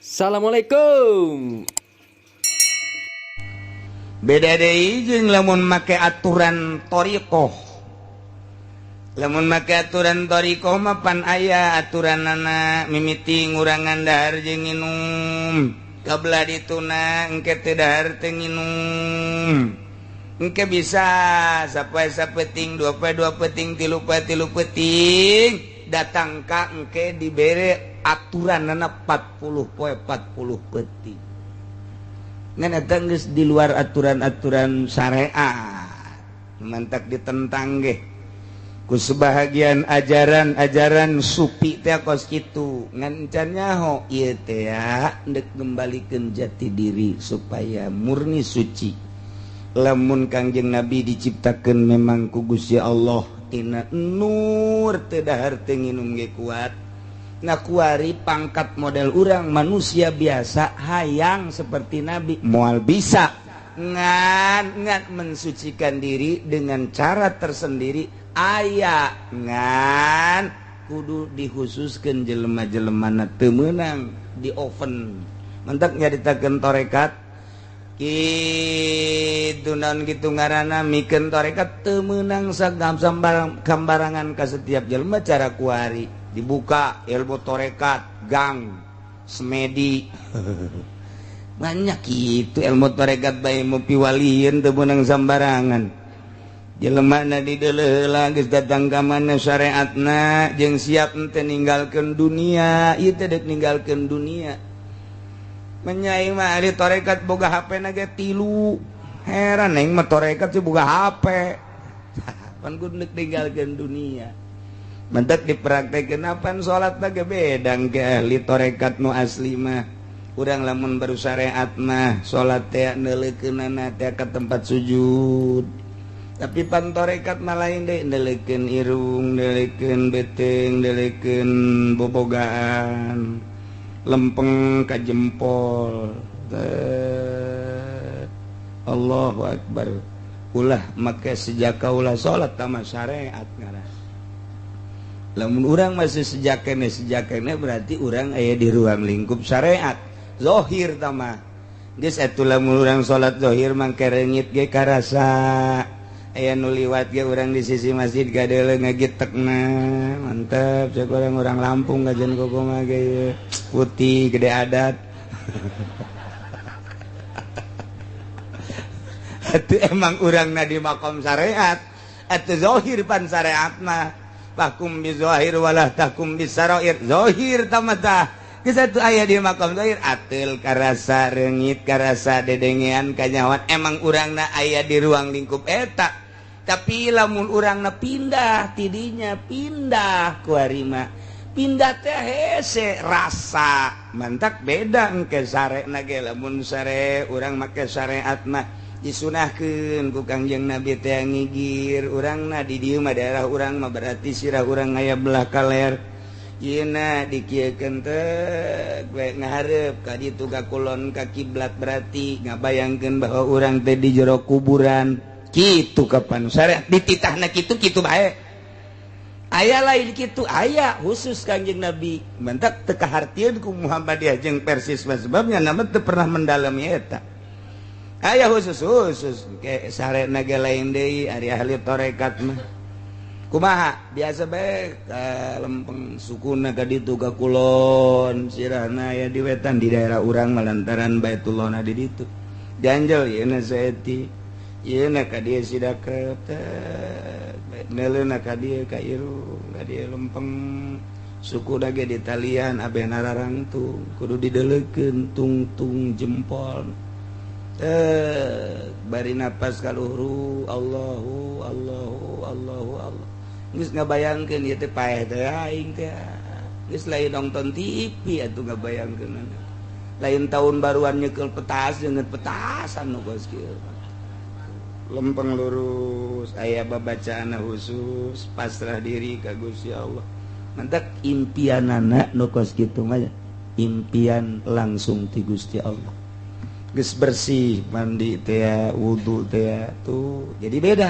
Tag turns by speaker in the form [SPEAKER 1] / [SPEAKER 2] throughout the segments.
[SPEAKER 1] Assalamualaikum.
[SPEAKER 2] Beda deui jeung lamun make aturan thariqah. Lamun make aturan thariqah mah pan aya aturanana mimiti ngurangan dahar jeung nginum. Kabelah dituna engke teu dahar teu nginum. Engke bisa sapoe sapeting, dua poe dua peting, tilu poe tilu peting, datang ka engke dibere aturanana 40 poe 40 peting. Ngan eta geus di luar aturan-aturan syariat. Mantak ditentang ge ku sebahagian ajaran-ajaran sufi teh kos kitu. Ngan can nyaho ieu teh ndek ngembalikeun jati diri supaya murni suci. Lamun Kangjeng Nabi diciptakeun memang ku Gusti Allah tina nur teu dahar teu nginum ge kuat. Nah kuari pangkat model urang manusia biasa hayang seperti Nabi moal bisa ngan ngan mensucikan diri dengan cara tersendiri aya ngan kudu dikhususkeun jelema-jelemana teu meunang di oven. Mentak nyaritakeun tarekat kitu naon kitu ngaranna mikeun tarekat teu meunang sagambarang gambarangan ka setiap jelema cara kuari dibuka ilmu tarekat gang semedi banyak gitu ilmu tarekat bae mu piwalieun teu meunang sambarangan. Jelema na dideuleuh heula geus datang ka mana syariatna jeung siap henteu ninggalkeun dunia, ieu teh deuk ninggalkeun dunia. Menyai mah ahli tarekat boga HP na ge 3. Heran aing mah tarekat sih boga HP. Pan kudu deuk ninggalkeun dunia. Mentek dipraktekeun apan salat ge beda ke ahli tarekat nu asli mah. Urang lamun baru syariat mah salat teh neuleukeunana teh ka tempat sujud. Tapi pan tarekat mah lain deui, neuleukeun irung, neuleukeun beuteung, neuleukeun bobogaan, lempeng ka jempol. Allahu akbar. Ulah make sejaka ulah salat tama syariat ngaran. Lamun urang masih sejakene berarti urang aya di ruang lingkup syariat zahir tama. Geus atuh lamun urang salat zahir mangke reungit ge karasa. Aya nu liwat ge urang di sisi masjid gadeuleuh ngagitekna. Mantep cek urang Lampung kajian kokomaha ge putih gede adat. Atuh emang urangna di makom syariat atuh zahir pan syariat mah. Tahkum bi zahir walah tahkum bi sarair. Zahir tamata. Geus atuh aya di makom zahir ateul karasa reungit karasa dedengean kanyawan emang urangna aya di ruang lingkup eta. Tapi lamun urangna pindah tidinya pindah ku harima. Pindah teh hese rasa mantak beda engke sarekna ge lamun sare urang make syariat mah disunahkeun ku Kangjeng Nabi teh ngigir urangna di dieu mah daerah urang mah berarti sirah urang aya belah kaler yeuna dikieukeun teh we ngahareup ka ditu ka kulon ka kiblat berarti ngabayangkeun bahwa urang teh di jero kuburan kitu kapan syariat dititahna kitu kitu bae aya lain kitu aya khusus Kangjeng Nabi mentak teu kahartieun ku Muhammadiyah jeung Persis sebabnya nama teu pernah mendalami eta. Aya khusus-khusus ke sarena ge lain deui ari ahli tarekat mah. Kumaha biasa bae lempeng sukuna ka ditu ka kulon sirahna aya di wetan di daerah urang mah lantaran Baitullahna di ditu. Janjel yeuna saeutik yeuna ka dieu sidakep teh neuleuhna ka dieu ka irung ka dieu lempeng suku ge ditalian abeh nararangtung kudu dideleukeun tungtung jempol. Bari napas kaluhuru Allahu Allahu Allahu Allah. Geus ngabayangkeun ieu teh paeh teh aing teh. Geus lain nonton TV atuh ngabayangkeun. Lain tahun baruan nyekel petas jeung petasan nu kos kieu. Lempeng lurus aya babacaanna khusus pasrah diri ka Gusti Allah. Mantak impianana nu kos kitu mah impian langsung ti Gusti Allah. Geus bersih mandi teh wudu teh tuh jadi beda.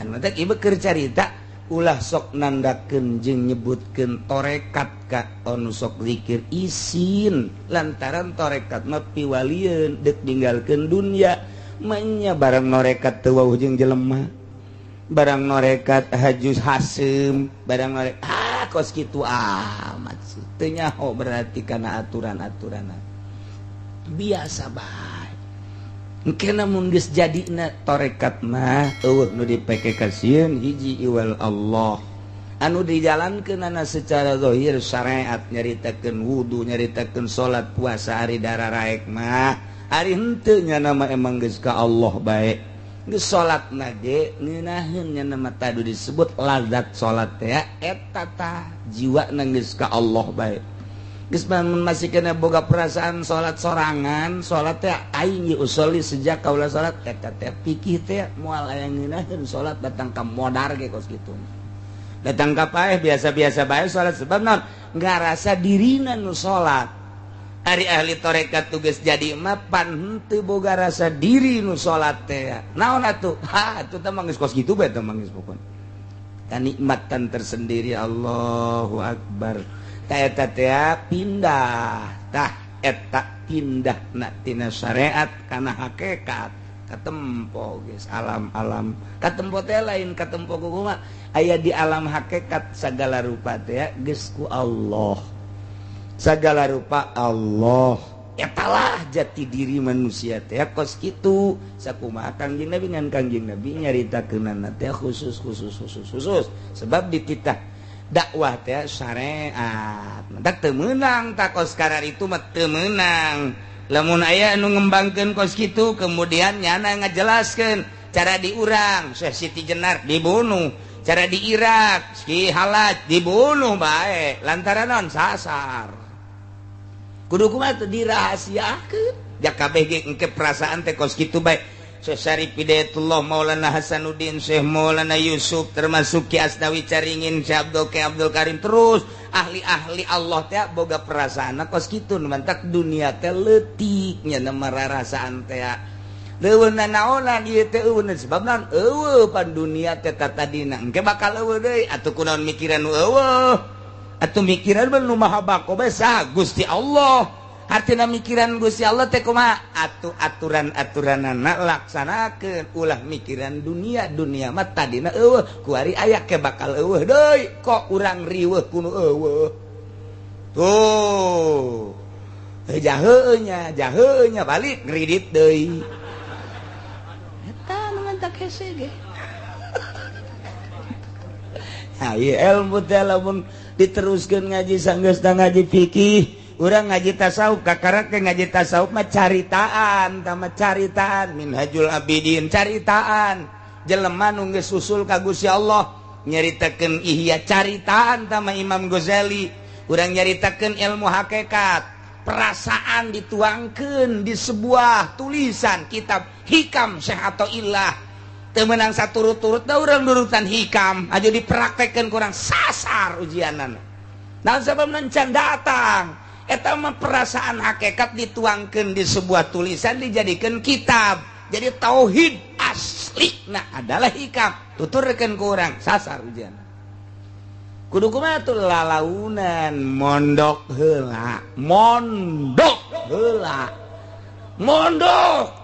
[SPEAKER 2] Anu teh ieu keur carita Ulah sok nandakeun jeung nyebutkeun torekat ka anu sok zikir isin lantaran torekat mah piwalieun deuk ninggalkeun dunya manya barang norekat teu wauh jeung jelema barang norekat hajus haseum barang norekat ah kos kitu amat sih teu nyaho berarti kana aturan-aturanna biasa bae. Engke mun geus jadina torekat mah eueuh nu dipeke kasieun hiji iwal Allah anu dijalankeunana secara zahir syariat nyaritakeun wudu nyaritakeun salat puasa ari dararaek mah ari henteu nya nama emang geus ka Allah bae geus salatna ge ngeunaheun nya nama tadi disebut lazat salat teh eta tah jiwana geus ka Allah bae. Geus masih kena boga perasaan salat sorangan salat teh aing usolli sejak kaula salat eta teh pikih teh moal aya ngeunaheun salat datang ka modar ge kos kitu datang ka paeh biasa-biasa bae salat sebab naon ngarasa dirina nu salat. Ari ahli tarekat tugas jadi mah pan henteu boga rasa diri nu salat teh naon atuh ha atuh teh mah geus kos kitu bae teh mah geus pokona kanikmatan tersendiri. Allahu akbar. Eta teh pindah tah eta pindah na tina syariat kana hakikat katempo geus alam-alam katempo teh lain katempo kumaha aya di alam hakikat sagala rupa teh geus ku Allah sagala rupa Allah etalah jati diri manusia teh kos kitu sakumaha Kangjeng Nabi ngan Kangjeng Nabi nyaritakeunana teh khusus khusus khusus khusus sebab dititah dakwah teh syariat tak teu meunang tak kos karar itu mah teu meunang lamun aya anu ngembangkeun kos kitu kemudian nyana ngajelaskeun cara diurang Syekh Siti Jenar dibunuh cara di Irak Ki Halaj dibunuh bae lantaran naon sasar kudu kumaha teh dirahasiakeun ja kabeh ge engke perasaan teh kos kitu bae. Syekh Syarif Hidayatullah Maulana Hasanuddin Syekh Maulana Yusuf termasuk Ki Asnawi Caringin Syekh Abdul Ki Abdul Karim terus ahli-ahli Allah teh boga perasaan kos kitu mantak dunia teh leutik nya mararasaan teh leuweun naonan ieu teh eueun sebab naon eueuh pan dunia teh tatadina engke bakal eueuh deui atuh kunaon mikiran nu eueuh atuh mikiran nu maha bako bae saha Gusti Allah. Artina mikiran Gusti Allah teh kumaha atuh aturan-aturanana laksanakeun ulah mikiran dunia dunia mah tadina eueuh kuari aya ke bakal eueuh deui kok urang riweuh kuno eueuh tuh jaheueuh nya balik ngridit deui eta nu mantak hese ge. Ha ieu ilmu teh lamun diteruskeun ngaji sanggeusna ngaji fikih urang ngaji tasawuf kakara ke ngaji tasawuf mah caritaan tama caritaan Minhajul Abidin caritaan jelema nu geus usul ka Gusti Allah nyaritakeun Ihya caritaan tama Imam Ghazali urang nyaritakeun ilmu hakikat perasaan dituangkeun di sebuah tulisan kitab Hikam Syekh Athaillah teu meunang saturut-turut da urang nurutan Hikam aja dipraktekkeun kurang sasar ujianana naon sababna can datang eta mah perasaan hakikat dituangkan di sebuah tulisan dijadikan kitab jadi tauhid asli nah adalah Hikam tuturkeun ku urang sasar ujian kudu kumaha tuh lalaunan mondok heula mondok heula mondok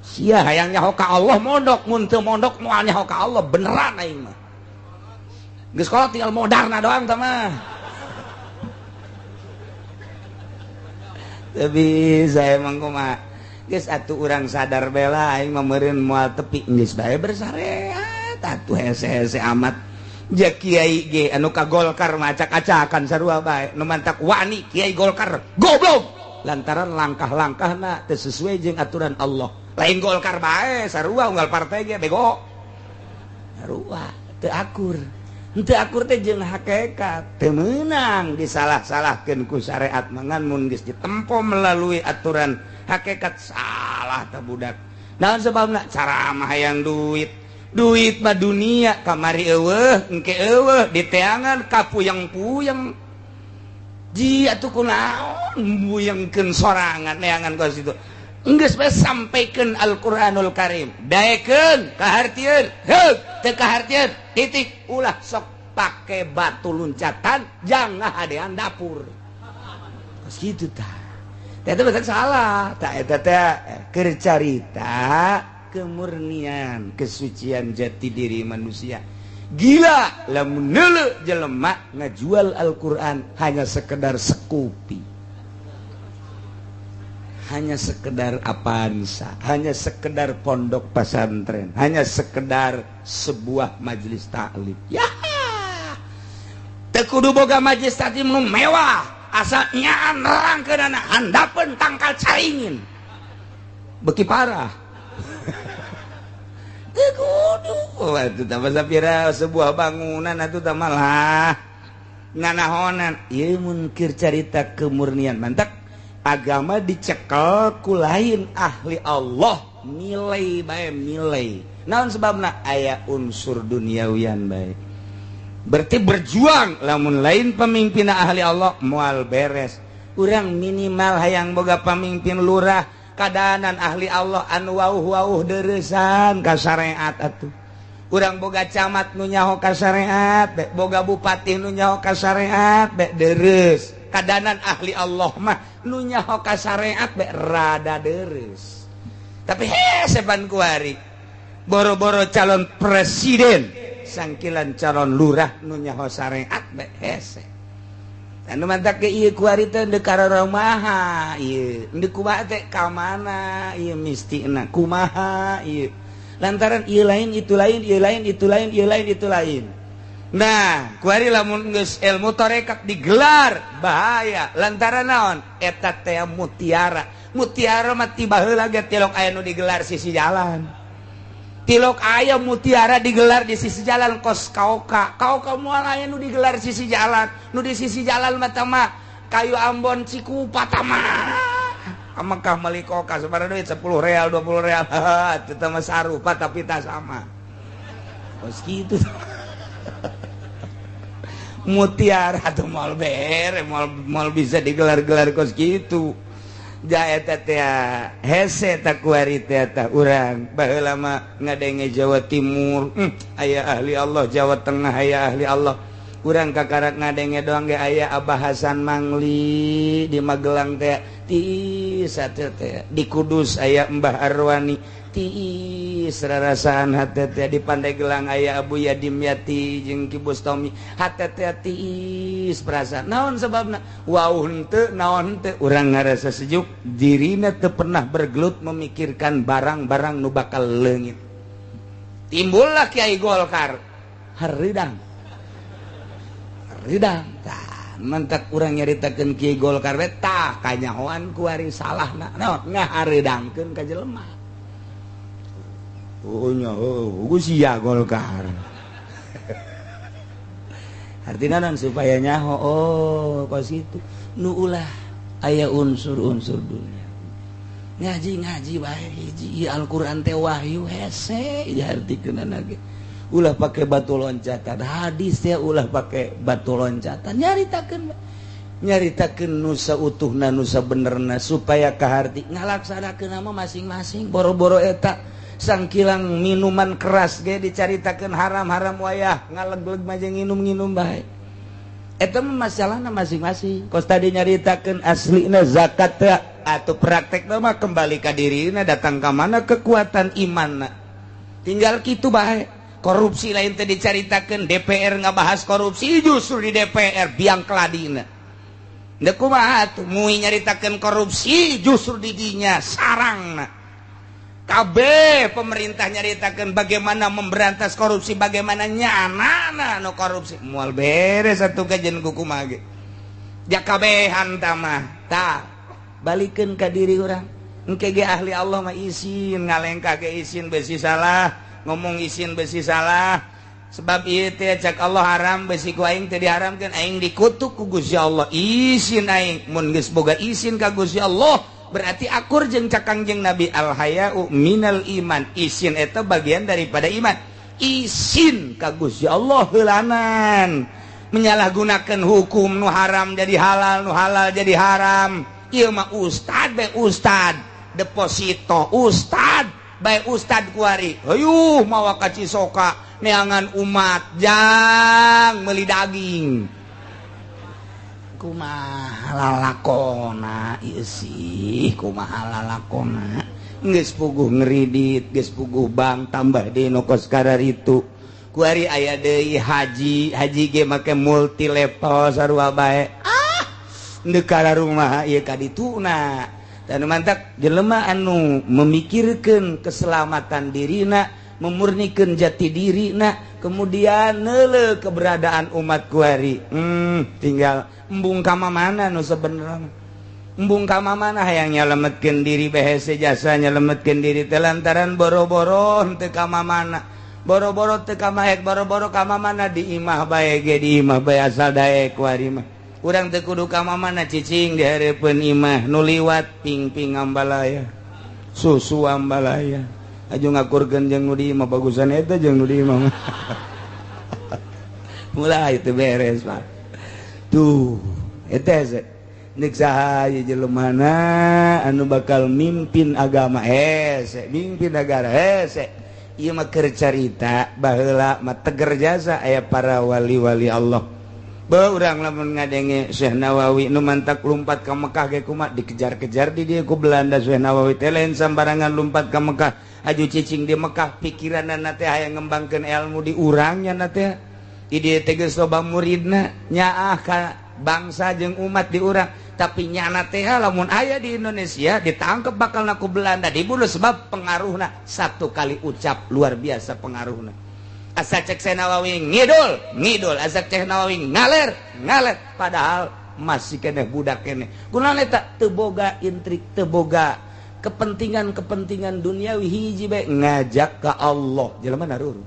[SPEAKER 2] sia hayang nyaho ka Allah mondok mun teu mondok moal nyaho ka Allah beneran aing mah geus sekolah tinggal modarna doang tah mah. Tapi saya emang kumaha geus atuh urang sadar bela aing mah meureun moal tepi geus bae bersareat atuh hese-hese amat ja kiai ge anu ka Golkar mah acak-acakan sarua bae nu mantak wani kiai Golkar goblok lantaran langkah-langkahna teu sesuai jeung aturan Allah lain Golkar bae sarua unggal partai ge bego sarua teu akur henteu akur teh jeung hakikat teu meunang disalah-salahkeun ku syariat mangan mun geus ditempo melalui aturan hakikat salah teh budak naon sababna cara mah hayang duit duit mah dunia kamari eueuh engke eueuh diteangan ka puyeng-puyeng ji atuh kunaon buyengkeun sorangan neangan ka situ geus bae sampaikan Al-Qur'anul Karim daekeun kahartieun heug teu kahartieun Titik ulah sok pake batu loncatan jangan hadean dapur. Kos kitu tah. Eta teh salah. Tah eta teh keur carita kemurnian, kesucian jati diri manusia. Gila lamun neuleuh jelema ngajual Al-Qur'an hanya sekedar Scoopy, hanya sekedar Avanza, hanya sekedar pondok pesantren, hanya sekedar sebuah majelis taklim. Ya, teu kudu boga majelis taklim nu mewah, asal nyaan nerangkeunana handapeun tangkal caringin. Beki parah. Teu kudu. Atuh tah sapira sebuah bangunan atuh tah malah nganahonan. Ieu mun keur carita kemurnian mantak agama dicekel ku lain ahli Allah, nilai bae nilai. Naon sebabna? Aya unsur duniawian bae. Berarti berjuang lamun lain pemimpin ahli Allah moal beres. Urang minimal hayang boga pamimpin lurah kadanan ahli Allah anu wauh-wauh dereusan ka syariat atuh. Urang boga camat nu nyaho ka syariat, boga bupati nu nyaho ka syariat be deres. Kadanan ahli Allah mah nu nyaho ka syariat be rada deres. Tapi sepan kuari boro-boro calon presiden sangkilan calon lurah nu nyaho syariat be hese. Anu mantak ke ieu kuari teh deuk kararamaha ieu, deuk kumaha teh ka mana ieu mistina kumaha ieu. Lantaran ieu lain itu lain, ieu lain itu lain, ieu lain itu lain. Nah, kuari lamun geus ilmu tarekat digelar bahaya lantaran naon eta teh mutiara. Mutiara mah ti baheula ge tilok aya nu digelar sisi jalan. Tilok aya mutiara digelar di sisi jalan kos kaoka. Kaoka moal aya nu digelar sisi jalan. Nu di sisi jalan mah mah kayu Ambon Cikupa mah. Mekah meuli koka sabaraha duit 10 real 20 real. Eta mah sarupa tapi tak sama. Kos kitu. Mutiara atau mal bere mal bisa digelar-gelar kos gitu. Jaeta teh hese ta kuari teh ta urang baheula mah ngadenge Jawa Timur, aya ahli Allah, Jawa Tengah aya ahli Allah. Urang kakarak ngadenge doang ge aya Abah Hasan Mangli di Magelang teh tiis teh, di Kudus aya Mbah Arwani tiis rarasaan hate teh, di Pandeglang aya Abu Yadim Yati jeung Ki Bustomi hate teh tiis perasaan. Naon sebabna? Wau henteu naon henteu urang ngarasa sejuk, dirina teu pernah bergelut memikirkan barang-barang nu bakal leungit. Timbullah Kiai Golkar hareudang. Hareudang. Tah, mentak urang nyaritakeun Kiai Golkar we tah kanyahoan kuari salahna. Naon ngahareudangkeun ka jelema. Oh nya, oh sia Golkar. Artinya non supaya nyaho, oh kos itu nu ulah aya unsur-unsur dunia. Ngaji-ngaji bae hiji Al-Qur'an teh wahyu hese diartikeunana ge. Ulah pake batu loncatan, hadis teh ulah pake batu loncatan, nyaritakeun nyaritakeun nu sautuhna nu sabenerna supaya kaharti ngalaksanakeun mah masing-masing boro-boro eta sangkilang minuman keras ge dicaritakeun haram-haram wayah ngalegleg mah jeung nginum-nginum bae. Eta mah masalahna masing-masing. Kos tadi nyaritakeun aslina zakat teh atau praktekna mah kembali ka dirina, datang ka mana kekuatan imanna. Tinggal kitu bae. Korupsi lain teh dicaritakeun DPR ngabahas korupsi justru di DPR biang keladina. Deuk kumaha atuh mui nyaritakeun korupsi justru di dinya sarangna. KB pemerintah nyaritakan bagaimana memberantas korupsi, bagaimana nyanana no korupsi moal beres atuh kajian kumaha ge. Jakabehan tamah tah balikeun ka diri urang. Engke ge ahli Allah mah isin ngalengkah ge isin besi salah, ngomong isin besi salah. Sebab ieu teh cak Allah haram besi ku aing teh diharamkeun, aing dikutuk ku Gusti Allah. Isin aing mun geus boga isin ka Gusti Allah berarti akur jeung cak Kangjeng Nabi al haya'u minal iman. Isin eta bagian daripada iman. Isin ka Gusti Allah heulanan menyalahgunakan hukum nu haram jadi halal, nu halal jadi haram. Ieu mah ustad be ustad deposito ustad Bae ustad kuari hayuh mawa ka Cisoka neangan umat jang meuli daging. Kumaha lalakona ieu sih, kumaha lalakona geus puguh ngeridit, geus puguh bang tambah deui nu kos kararitu. Kuari aya deui haji, haji ge make multi level sarua bae. Ah, ndek kararumah ieu ka dituna. Dan mantak jelema anu memikirkeun keselamatan dirina, memurnikeun jati dirina, kemudian neuleuh keberadaan umat kuari. Tinggal embung ka mana nu sebenarnya. Embung ka mana hayang nyalametkeun diri behese jasa nyalametkeun diri teh lantaran boro-boro henteu ka mana. Boro-boro teu ka maek, boro-boro ka mana di imah bae ge di imah bae asal daek kuari mah. Urang teu kudu ka mana cicing di hareupeun imah nu liwat ping-ping ambalaya. Susu ambalaya. Aju ngakurkeun jeung nu di imah bagusan eta jeung nu di imah. Mulai teu beres, Pak. Tuh, eta nek saha ieu jelemana anu bakal mimpin agama hese, mimpin negara hese. Ieu mah keur carita baheula mah teger jasa aya para wali-wali Allah. Beuh urang lamun ngadenge Syekh Nawawi nu mantak lumpat ka Mekah ge kumaha dikejar-kejar di dieu ku Belanda. Syekh Nawawi teh lain sambarangan lumpat ka Mekah, aju cicing di Mekah pikiranna teh hayang ngembangkeun ilmu di urang nya teh. Di dieu teh geus loba muridna nyaah ka bangsa jeung umat di urang, tapi nyana teh lamun aya di Indonesia ditangkep bakal ku Belanda dibunuh sebab pengaruhna satu kali ucap luar biasa pengaruhna. Asa cek Syekh Nawawi ngidul, ngidul, asa cek Nawawi ngaler, ngaler, padahal masih keneh budak keneh. Kunaon eta teu boga intrik, teu boga kepentingan-kepentingan duniawi, hiji bae ngajak ka Allah. Jelema narur.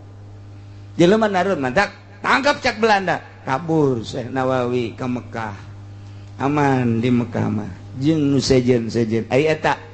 [SPEAKER 2] Jelema narur mantak tangkap cek Belanda, kabur Syekh Nawawi ke Mekah. Aman di Mekah mah. Jeung nu sejen-sejen. Ai eta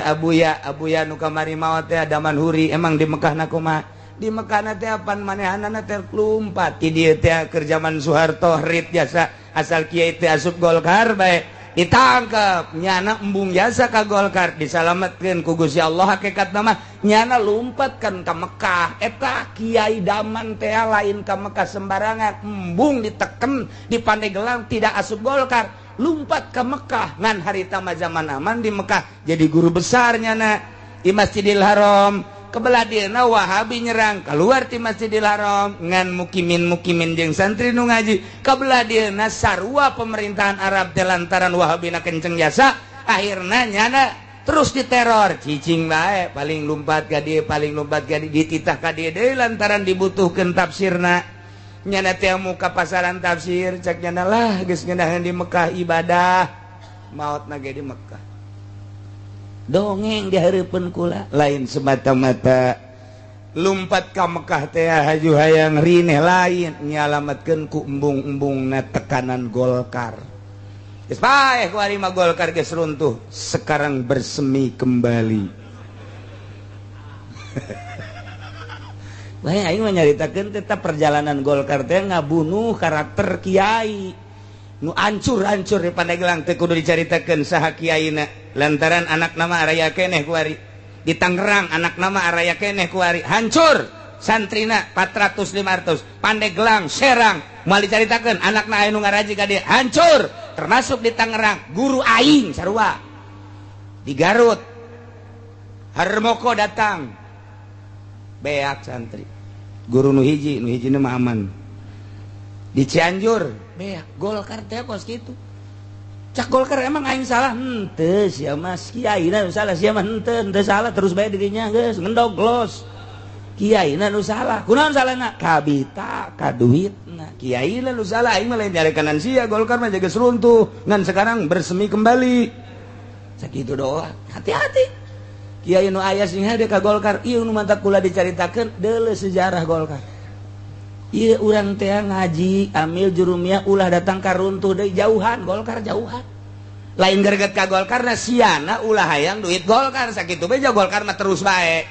[SPEAKER 2] Abuya nu kamari maot teh Damanhuri emang di Mekah na kumaha? Di Mekah na teh apan manehanana teh lumpat ti dieu teh keur zaman Soeharto rit jasa asal kiai teh asup Golkar bae ditangkep nyana embung jasa ka Golkar disalametkeun ku Gusti Allah hakikatna mah nyana lumpat kan ka Mekah. Eta Kiai Daman teh lain ka Mekah sembarangan, embung diteken di Pandeglang tidak asup Golkar, lumpat ke Mekah ngan harita mah zaman aman di Mekah jadi guru besar nyana di Masjidil Haram. Kebelah dieuna Wahabi nyerang keluar ti Masjidil Haram ngan mukimin-mukimin jeung santri nu ngaji. Kebelah dieuna sarua pemerintahan Arab teh lantaran Wahabi na kenceng jasa akhirna nyana terus diteror cicing bae paling lumpat ka dieu paling lumpat ka dieu dititah ka dieu deui lantaran dibutuhkeun tafsirna. Nyana teh muka pasaran tafsir cek nyana lah geus ngeunaheun di Mekah ibadah maotna ge di Mekah. Dongeng di hareupeun kula lain semata-mata lumpat ka Mekah teh haju hayang rineh lain nyalametkeun ku embung-embungna tekanan Golkar. Geus paeh ku ari mah Golkar geus runtuh sekarang bersemi kembali. Bae aing mah nyaritakeun tetap perjalanan Golkar teh ngabunuh karakter kiai nu ancur-ancur di Pandeglang teh kudu dicaritakeun saha kiaina lantaran anak nama araya keneh kuari di Tangerang anak nama araya keneh kuari hancur santrina 400 500 Pandeglang Serang moal dicaritakeun anakna aya nu ngaraji ka dieu hancur termasuk di Tangerang guru aing sarua di Garut Harmoko datang beak santri guru nu hiji mah aman di Cianjur beak Golkar teh kos kitu. Cak Golkar emang aing salah henteu sia mah kiaina nu salah sia mah henteu henteu salah terus bae dirinya geus ngendog los kiaina nu salah kunaon salahna kabita ka duitna kiaina nu salah aing mah lain nyarekanan sia Golkar mah geus runtuh ngan sekarang bersemi kembali sakitu doang hati-hati kiai nu aya sing hade ka Golkar ieu nu mantak kula dicaritakeun deuleu sejarah Golkar. Ieu urang teh ngaji amil jurumiyah ulah datang ka runtuh deui jauhan Golkar jauhan lain greget ka Golkar na siana ulah hayang duit Golkar sakitu bae Golkar mah terus bae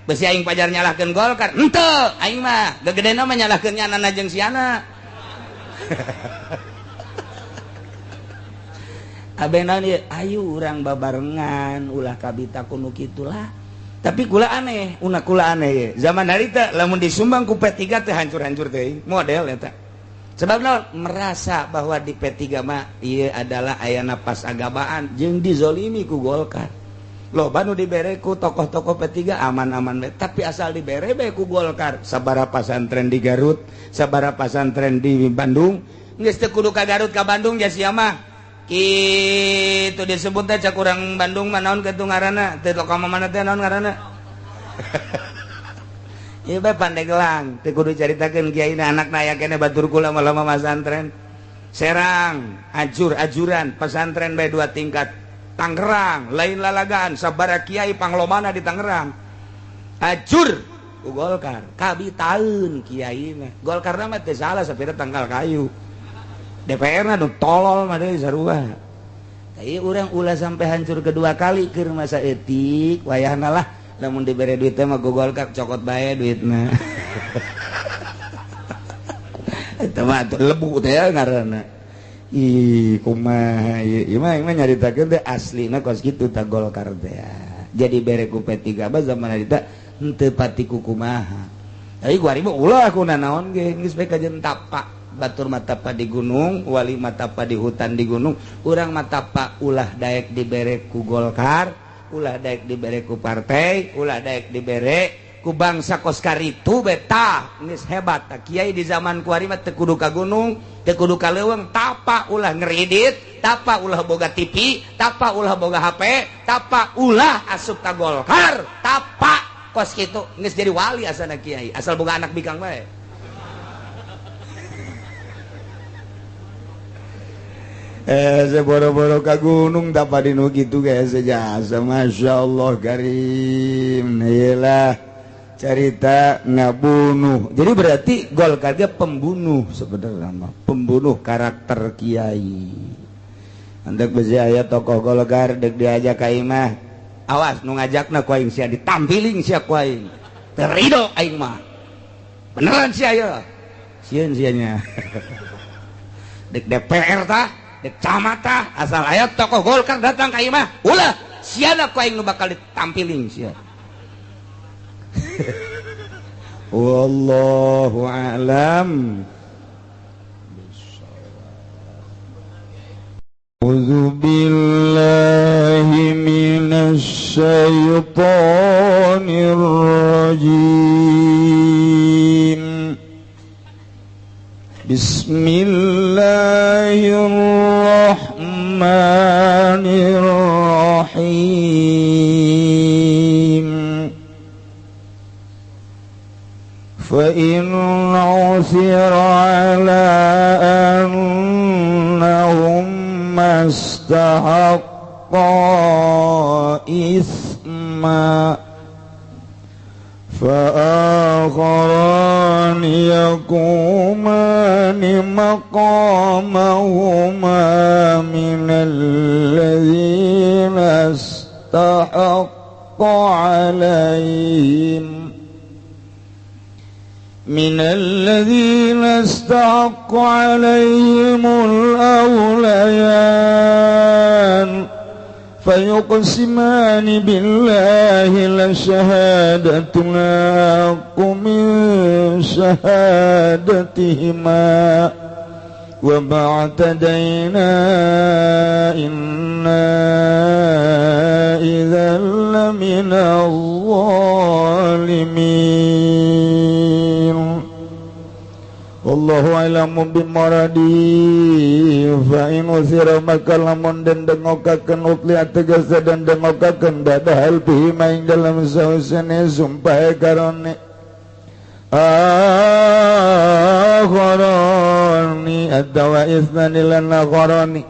[SPEAKER 2] besi aing pajar nyalahkeun Golkar henteu aing mah gegedena mah nyalahkeun nyanana jeung siana. Kabeh naon ieu ayu urang babarengan ulah kabita kuno kitulah. Tapi kula aneh, una kula aneh ye. Zaman harita lamun disumbang ku P3 teh hancur-hancur teh model eta. Sebab naon merasa bahwa di P3 mah ieu adalah aya napas agabaan jeung dizolimi ku Golkar. Loba nu dibere ku tokoh-tokoh P3 aman-aman bae, tapi asal dibere bae ku Golkar. Sabaraha pasantren di Garut, sabaraha pasantren di Bandung, geus teu kudu ka Garut ka Bandung ja sia mah. Kitu disebut teh cak urang Bandung mah naon kitu ngaranna? Teu ka mana teh naon ngaranna? Ieu bae Pandeglang, teu kudu caritakeun kiai na anakna aya keneh batur kula mah lama masantren. Serang, ajur-ajuran, pesantren bae 2 tingkat. Tangerang, lain lalagaan, sabara kiai panglomana di Tangerang. Ajur ku Golkar, kabitaeun kiai mah. Golkar mah teu salah sapira tangkal kayu. DPR na nu tolol mah deui sarua. Ieu urang ulah sampai hancur kedua kali keur masa etik, wayahna lah lamun dibere duit teh mah ku Golkar cokot bae duitna. Eta mah lebu teh ngaranna. Ih kumaha ieu mah nyaritakeun teh aslina kos kitu ta Golkar teh. Jadi bere ku P3 mah zaman harita henteu pati ku kumaha. Tapi kuari mah ulah ku nanaon ge geus bae kajen tapa. Batur matapa di gunung, wali matapa di hutan di gunung, urang matapa ulah daek dibere ku Golkar, ulah daek dibere ku partai, ulah daek dibere ku bangsa kos karitu beta geus hebat. Kiai di zaman kuari mah teu kudu ka gunung, teu kudu ka leuweung, tapa ulah ngeridit, tapa ulah boga TV, tapa ulah boga HP, tapa ulah asup ka Golkar, tapa kos kitu geus jadi wali asana kiai, asal boga anak bikang bae. Seboro-boro ka gunung tapa dinu kitu ge sejasa Masya Allah karim. Iyalah cerita ngabunuh. Jadi berarti Golkar dia pembunuh sebenarnya, pembunuh karakter kiai. Andek besi aya tokoh Golkar dek diajak ka imah. Awas nu ngajakna ku aing sia ditampiling sia ku aing. Teu rido aing mah. Beneran sia ye. Sieun sia nya. Dek DPR tah, dek camat tah, asal aya tokoh Golkar datang ka imah, ulah siana ku aing nu bakal ditampiling sia. Wallahu a'lam. A'udzu billahi minasy syaithanir rajim. Bismillahirrahmanirrahim. فإن عثر على أنهما استحقا إثما فآخران يقومان مقامهما من الذين استحق عليهم من الذين استحق عليهم الأوليان فيقسمان بالله لشهادتنا أحق من شهادتهما وما اعتدينا إنا إذا لمن الظالمين. Wallahu a'lamu bimuradi. Fa in usira maka lamun den dengokakeun utli tegese den dengokakeun dadahal bihi maing dalam sausene sumpah karone akharani atawa isnani lan akharani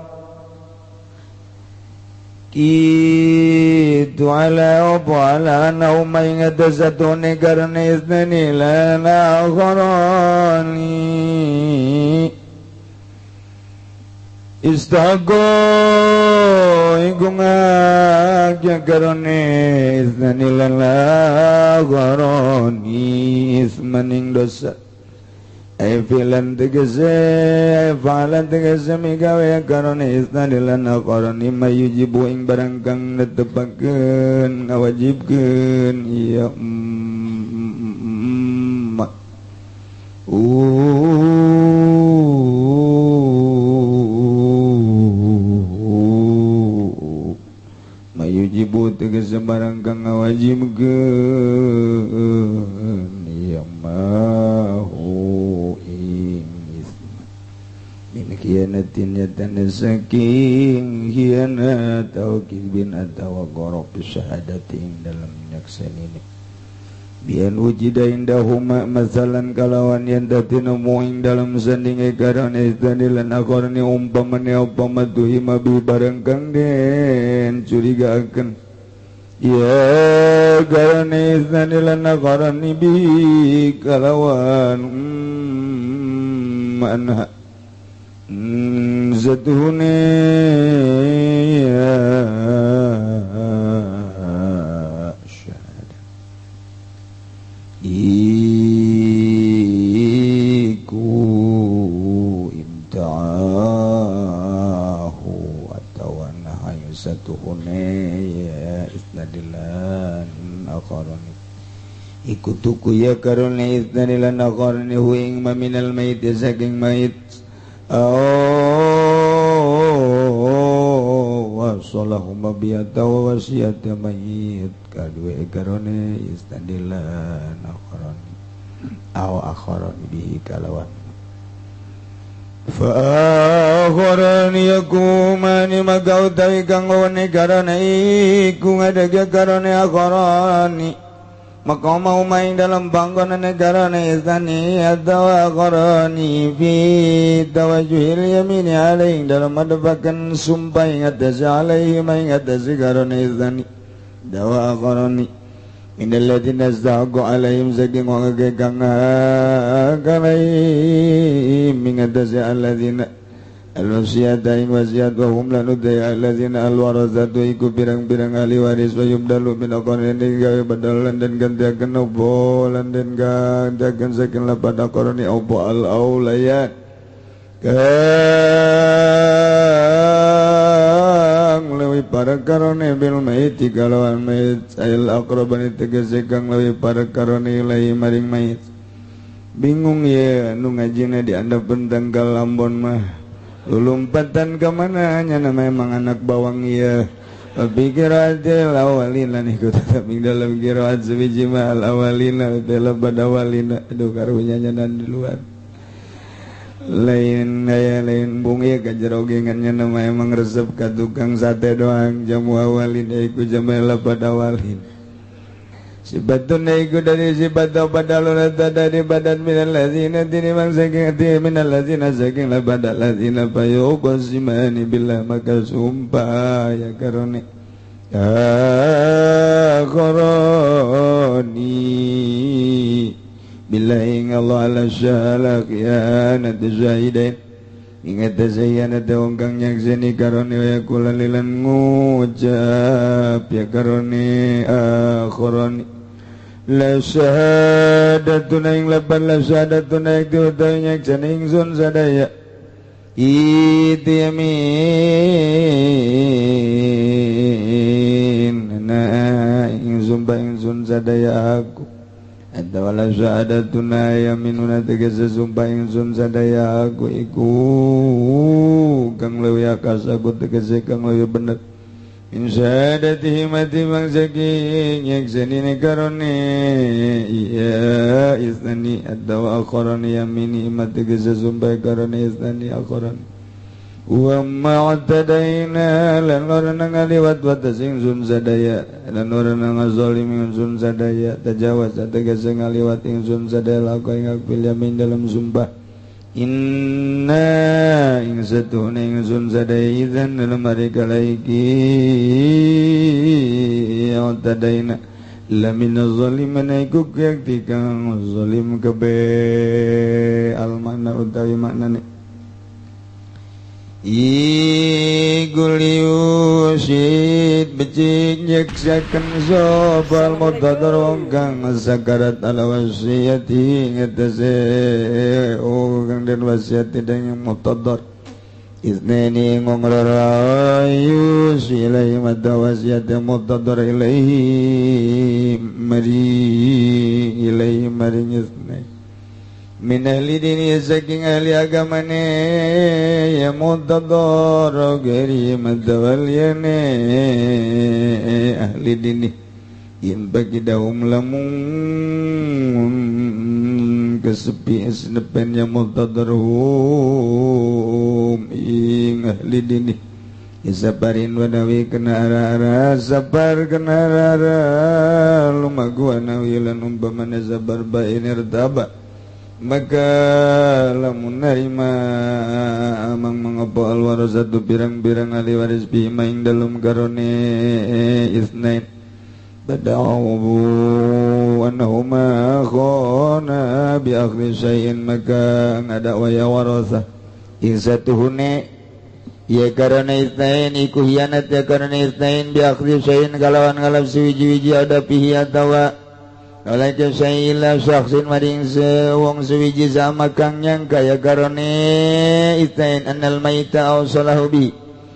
[SPEAKER 2] kitu ala opo ala anahuma ing atasatune karone isnani lan akharani istago iku ngagya karone isnani lan akharani ismaning dosa Ay filan tegese falan tegese migawe karone isnadilan aqarani mayujibu ing barang kang netepakeun ngawajibkeun ieu mayujibu tegese barang kang ngawajibkeun ieu mahu khianatin yatan saking khianat atau kibin atau gorok syahadatin dalam nyakseni ini bian wujida indahuma masalan kalawan yang dati nemu dalam sandinge karone istanilan akorni umpamane umpama tuhima bi barang kang den curigakeun ya karone istanilan akorni bi kalawan manha zatuhune ya syahada iku imta'ahu atawa nahayu satuhune ya isnadilan akharani iku tuku ya karone isnadilan akharani huing maminal mayit saking mayit wasalahumma biyata wa wasiyata mayit kadue karone istandilan akharani aw akharani bihi kalawan fa akharani yakumani maka utawi kang wone karone iku ngadeg karone akharani maka mau main dalam panggonan negara istani atau akharani fi tawajuhil yamini alaih dalam adebakan sumpah ingat dasi alaihi ma ingat dasi karone istani dawa akharani minal ladzina astahaqu alaihim saking wong kang alaihim ingat dasi alladzina al-wasiyata ing wasiat wa hum lan udaya alladzina al-warasatu iku pirang-pirang ahli waris wa yubdalu min aqarni gawe badalan dan gantiakeun apa lan den gantiakeun saking lapat aqarni apa al-aulayat kang leuwih para karone bil mayit kalawan mayit ail aqrabani tegese kang leuwih para karone ilahi maring mayit. Bingung ya nu ngajina diandapeun tanggal Ambon mah lompatan ke mana nya memang anak bawang ya pikiratil awalina niku tetap dalam qiraat sebiji mal awalina dalam badawalina aduh karunya nya di luar lain aya lain bung ieu ka jero gengan nya nama emang resep ka tukang sate doang jamu awalin iku jamu badawalin sibatun iku dari sifat badalun dari badan minal ladzina tinimang saking ati minal ladzina saking la badal ladzina fayuqsimani billah maka sumpah ya karone akharani billahi Allah ala syala khianat syahidain ingat zayyana wong kang nyakseni karone wa kula lilan ngucap ya karone akharani la syahadatuna ing lapan la syahadatuna ing diutawi nyakseni ingsun sadaya itu yamin na ing sumpah ingsun sadaya aku atau la syahadatuna yaminuna tegese sumpah ingsun sadaya aku iku kang leuwih akas aku tegese kang leuwih bener min syahadatihi mati mangsaking nyakseni karone iya isnani atau akharani yamini mati tegese sumpah karone isnani akharani wa ma'tadaina lan ora ngaliwat wates ingsun sadaya lan ora ngazalim ingsun sadaya tajawaz tegese ngaliwat ingsun sadaya lako ing bil yamin dalam sumpah inna ing satuhna ingsun sadaya idzan dalam hari kala iki tadaina lamina zaliman iku yakti kang zalim kabe al makna utawi maknane Igul yusid becik nyeksakeun sapa al-muhtadar wong kang sakarat ala wasiyati ngatase kang den wasiat dening muhtadar isnaini ngongrarayu silai madda wasiat muhtadar ilaihi mari ilaihi mari isnaini min ahli dini saking ahli agamane ya muhtadar gari madawaliyane ahli dini in bagi daum lamun kesepi esnepen ya muhtadarhum ing ahli dini sabarin wanawi kena ara-ara sabar kena ara-ara lumagu wanawi lan umpamane sabar bain irtaba maka lamun narima amang mengapa alwarasatu pirang-pirang ahli waris bima ing dalem karone isnain bada'u annahuma khana bi akhli syai'in maka ngadakwa ya warasah ing satuhune ya karone isnain iku hianat ya karone isnain bi akhli syai'in kalawan ngalap suwiji-wiji ada pihi atawa oleh kesaila syaksin maring wong suwiji sama kang nyangka ya karone isnain annal maita aw salahu bi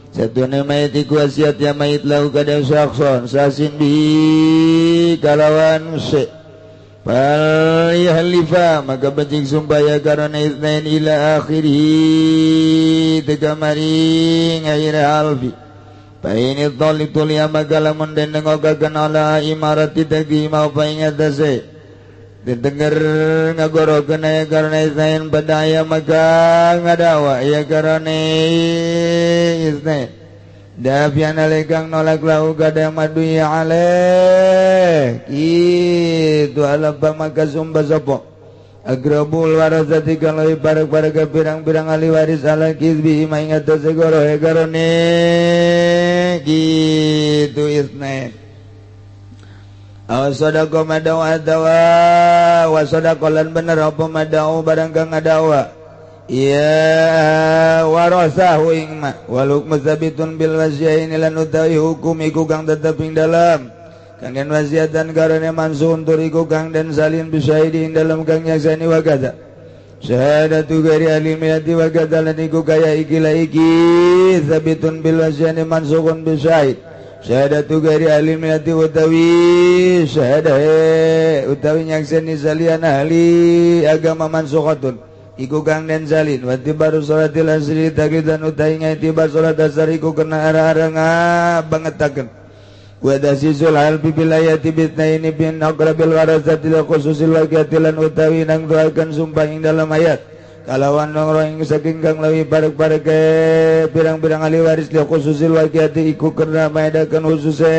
[SPEAKER 2] satune mayit iku wasiat ya mayit lahu kada syakson sasin bi kalawan se fal yahlifa maka becik sumpah ya karone isnain ila akhirih teka maring akhir halfi Paini toli tuli maka lamun den nengokaken ala imarati tagi mau paingatase didengar ngagorokeun aya karena isnain pada aya maka ngadawa ya karena isnain dafian alekang nolak lahu kada madu ya alaih itu alapa maka sumpah sapa agrabul warasati kang leuwih barek-barek pirang-pirang ahli waris ala kizbi maingat segoro e karone gitu isnain aw sadaqa madau atawa wa sadaqa lan bener apa madau barang kang ngadawa ya warasahu ing ma wal hukmu sabitun bil wasyaini lan utawi hukum iku kang tetep ing dalam kang den wasiatan karone mansun tur iku kang den salin bisyahidi ing dalam kang nyaksani wa kadza syahadatu ghairi ahli millati wa kadza lan iku kaya iki la iki sabitun bil wasyani mansukun bisyahid syahadatu ghairi ahli millati utawi syahadah utawi nyaksani salian ahli agama mansukhatun iku kang den salin wa tibaru salatil asri taglidan utawi ngaitibar salat asar iku kena ara-ara ngabangetaken wa dasisul halbi bil ayati bitnaini bin aqrabil warasati la khususil waqiati lan utawi nang doakan sumpah ing dalam ayat kalawan nongro ing saking kang leuwih barek-barek pirang-pirang ahli waris li khususil waqiati iku kena maedakeun khususe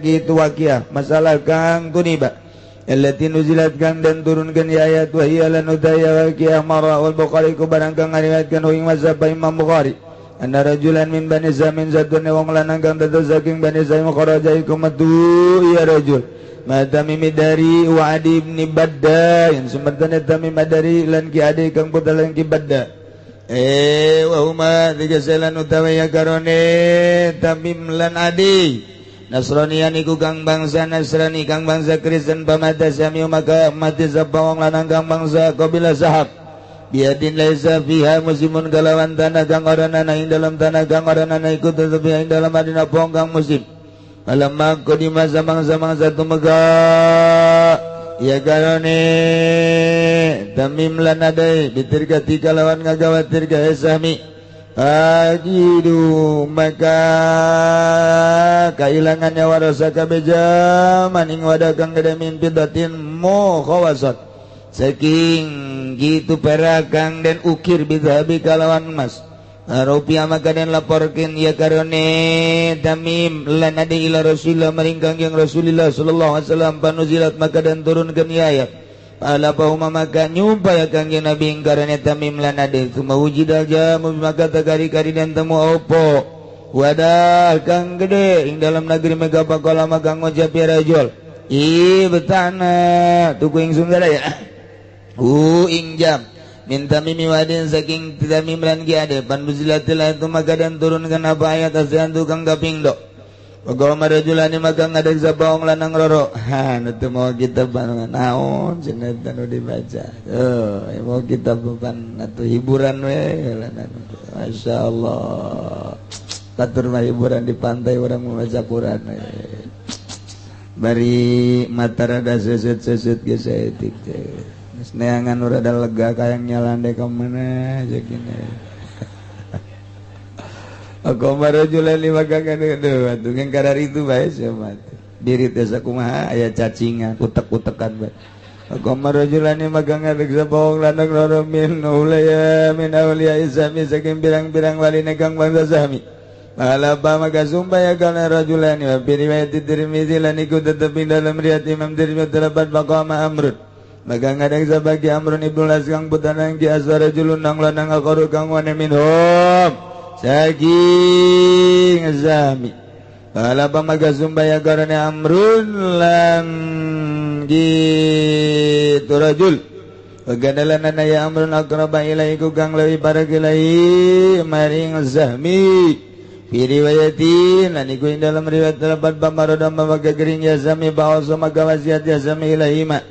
[SPEAKER 2] gitu waqiah masalah kang tuniba allati nuzilat kang dan turunkeun ya ayat wa hiya lan udaya waqiah marra wal Bukhari ku barang kang ngariwayatkeun ing mazhab Imam Bukhari anna rajulan min bani Zamin zatune wong lanang kang dados saking bani Zamin kharaja iku metu ya rajul ma Tamim dari wa Adi ibn Badda yang sementara Tamim dari lan ki Adi kang putra lan ki Badda wa huma tiga selan utawi ya karone Tamim lan Adi Nasranian iku kang bangsa Nasrani kang bangsa Kristen pamata sami maka mati sapa wong lanang kang bangsa kabilah Sahab biadin laisa fiha musimun kalawan tanah kang ora ana ing dalam tanah kang ora ana iku tetep ing dalam adina pong kang musim alamma qadima samang-samang satu mega ya karone Tamim lan adai bitirka kalawan ngagawatir ka sami ajidu maka kailangannya warasa kabeja maning wadah kang gede min pidatin mu khawasat saking gitu perakang dan ukir bidhabi kalawan emas rupiah maka dan laporkan ya karone Tamim lan ade ila Rasulullah maring kangjeng Rasulullah sallallahu alaihi wasallam panuzilat maka dan turunkan ya ayat ala bahuma maka nyumpa ya kangjeng Nabi karone Tamim lan ade suma wujidal jamu maka tagari-kari dan temu opo wadah kang gede ing dalam negeri mega pakola maka ngojap ya rajul i betana tuku ing sundara ya ing jam min tamimi wadin saking tamim lan ki ade pan buzilatil itu maka dan turunkan apa ayat asian tukang kaping do Pagoma rajulani maka ngadeg sabaong lanang loro. Ha, nu teu mau kitab naon cenah nu dibaca. Tuh, mau kitab pan atuh hiburan we. Masyaallah. Batur mah hiburan di pantai orang membaca Quran. Bari mata rada seset-seset ge saeutik teh. Geus neangan rada lega kayang nyalande ka mana aja gini. Aqama rajulani maka ngadu atuh ngan kararitu bae sia mah. Diri teh sakumaha aya cacingan, utek-utekan bae. Aqama rajulani maka ngadeg sabaong lanang loro min ulaya min awliya Zahmi saking pirang-pirang waline kang bangsa Zahmi. Malaba maka sumpah ya kana rajulani wa fi riwayat Tirmizi lan iku tetep ing dalam riwayat Imam Tirmizi terdapat maqama Amrun. Maka ngadeg sabagi Amrun ibnu Las kang putrana ki aswara rajulun nang lanang aqaru kang wane minhum. Saking Zahmi. Malaba maka sumpah ya kana Amrun lan gitu rajul. Pagadalan ya Amrun aqraba ilaihi kang leuwih parek ilaihi maring Zahmi. Fi riwayatin lan iku ing dalam riwayat terdapat pamaroda maka gering ya Zahmi ba'asa maka wasiat ya Zahmi ilahi ma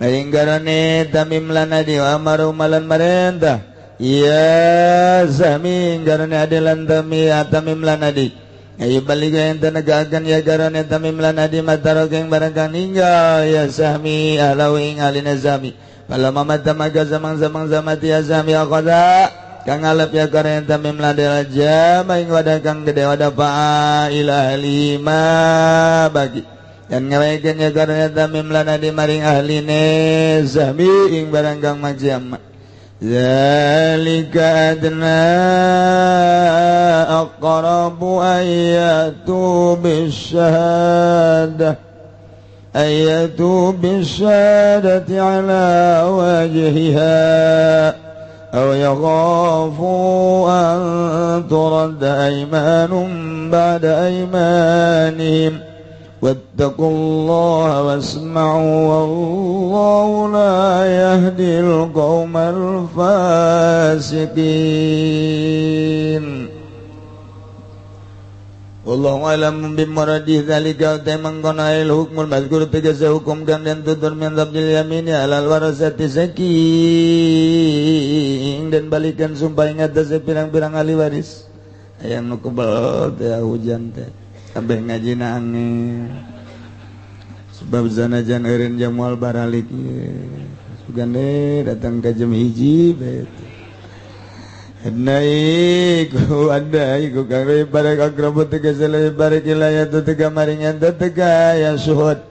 [SPEAKER 2] maring garane Tamim lan adi amaru malan marentah ya Zahmi garane adilan Tamim lan adi ayo balik yang tenegakan ya garane Tamim lan adi matarok yang barang kang ninggal ya Zahmi ahlau ing alina Zahmi falamma mata maka zamang-zamang zamati ya Zahmi aqada kang ngalep ya karena Tamim lan aja maing wadah kang gede wadah fa'a ila lima bagi dan ngawaikeun ya karena Tamim lan adi maring ahline Zahmi ing barang kang majama zalika adna aqrabu ayatu bisyahadah ayatu bisyahadati ala wajhiha أو يخافوا أن ترد أيمان بعد أيمانهم واتقوا الله واسمعوا والله لا يهدي القوم الفاسقين. Wallahu a'lam bimuradi dzalika mengkono il hukmul mazkur tegese hukum kang den tutur min dzabdil yamini alal warasati saking dan balikan sumpah ing atase pirang-pirang ahli waris aya nu kebel teh hujan teh kabeh ngajina angin sebab sanajan eureun jamual baralik sugan deui datang ka jam 1 bae. Naiku ada iku kang barek akrabu tegese leuwih barek ilayatu tega maringan tega ya suhud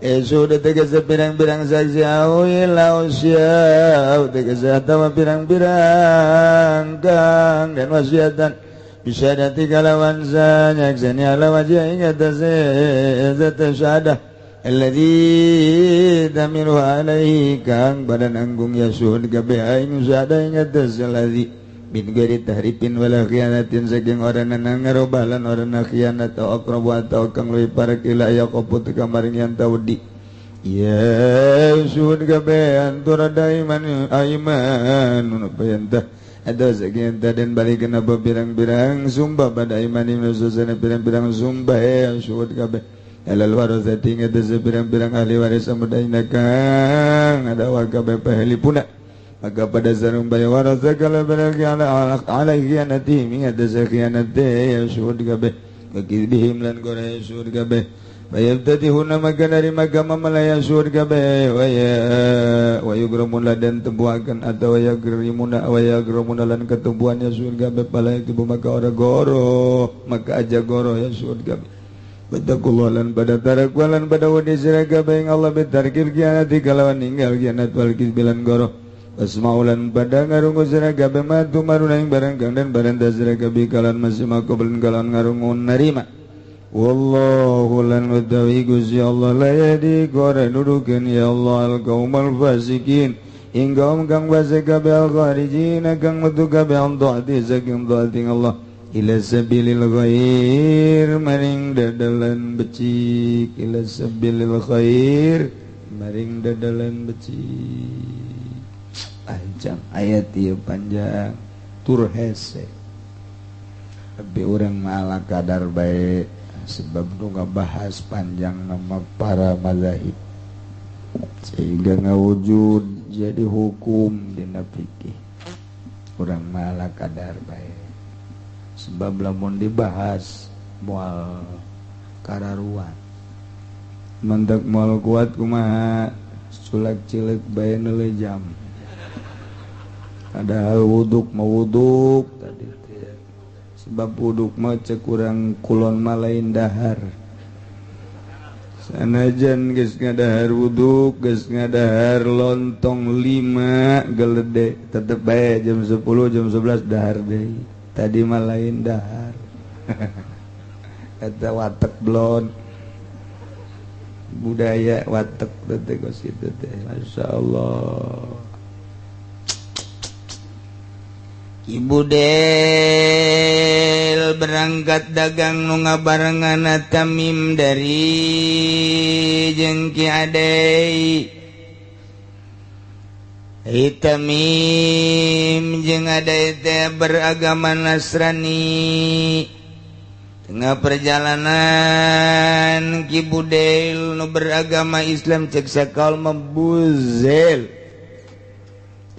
[SPEAKER 2] suhud tegese pirang-pirang saksi au ila usia tegese atawa pirang-pirang kang dan wasiatan bisa dati kalawan sanyakseni ala wajah ing atase zat syahadah alladzi tamiru alaihi kang badan anggung ya suhud kabeh ing syahadah ing atase alladzi bin ghairi tahrifin wala khianatin saking orang ngarobah lan orang khianat atau aqrabu atau kang leuwih parek ila yaqabu teka maring yang tawdi ya suhud kabeh antara daiman aiman apa ada saking dan balikan apa pirang-pirang sumpah pada iman susana pirang-pirang sumpah ya suhud kabeh alal warasati ngatasi pirang-pirang ahli waris samudaina kang ada warga ahli puna maka pada sarung bayi warasa kalau berarti ala khianati mingat khianati ya syuhud kabeh bihim lan gore syuhud kabeh bayabtadihuna maka dari maka mamalaya syuhud kabeh wa yugramun lan tembuakan atau yagrimuna wa yagramuna lan ketumbuhannya syuhud kabeh pala itu maka ora goro maka aja goro ya syuhud kabeh Wattaqullah lan pada tarakwa lan pada wadi sira kabeh ing Allah bitarkil khianati kalawan ninggal khianat wal kizbilan goro asmaulan pada ngarungu sira kabeh matu maruna ing barang kang dan barang sira kabeh kalan masih makoblen kalan ngarungu narima wallahu lan wadawi Gusti Allah la yahdi qara nudukeun ya Allah al qaumal fasikin ing kaum kang fasik kabeh al kharijin kang metu kabeh an taati saking taati Allah ila sabilil khair maring dadalan becik ila sabilil khair maring dadalan becik. Panjang ayat ieu panjang tur hese tapi urang mah ala kadar bae. sebab nu ngabahas panjang nama para mazahib sehingga ngawujud jadi hukum dina fikih. Urang malah kadar bae sebab lamun dibahas moal kararuan mentek moal kuat kumaha sulak cilik bae neuleuh jam. Padahal wuduk mau wuduk tadi teh. Sebab wuduk mah cek urang kulon mah lain dahar. Sanajan geus ngadahar wuduk, geus ngadahar lontong 5 gelede tetep bae jam 10 jam 11 dahar deui. Tadi mah lain dahar. Eta watek blon. Budaya watek teh kos kitu teh. Masyaallah. Ibu Del berangkat dagang nu ngabarengan Tamim dari jeung Ki Adai. Tamim jeung Adai teh beragama Nasrani. Tengah perjalanan Ki Budel nu beragama Islam cek sakal membuzel.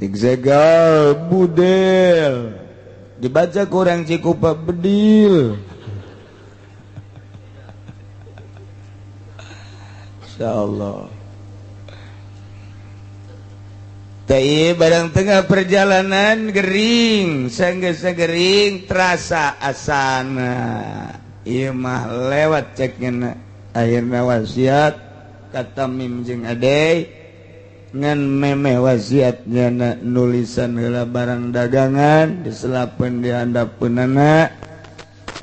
[SPEAKER 2] Zagal budel dibaca kurang Cikupa bedil. Insyaallah. Tapi barang tengah perjalanan gering, sanggeus gering terasa asana. Ieu mah lewat ceknya akhirna wasiat ka Tamim jeung Adai ngan memeh wasiatnya na nulisan heula barang dagangan diselapeun di handapeunana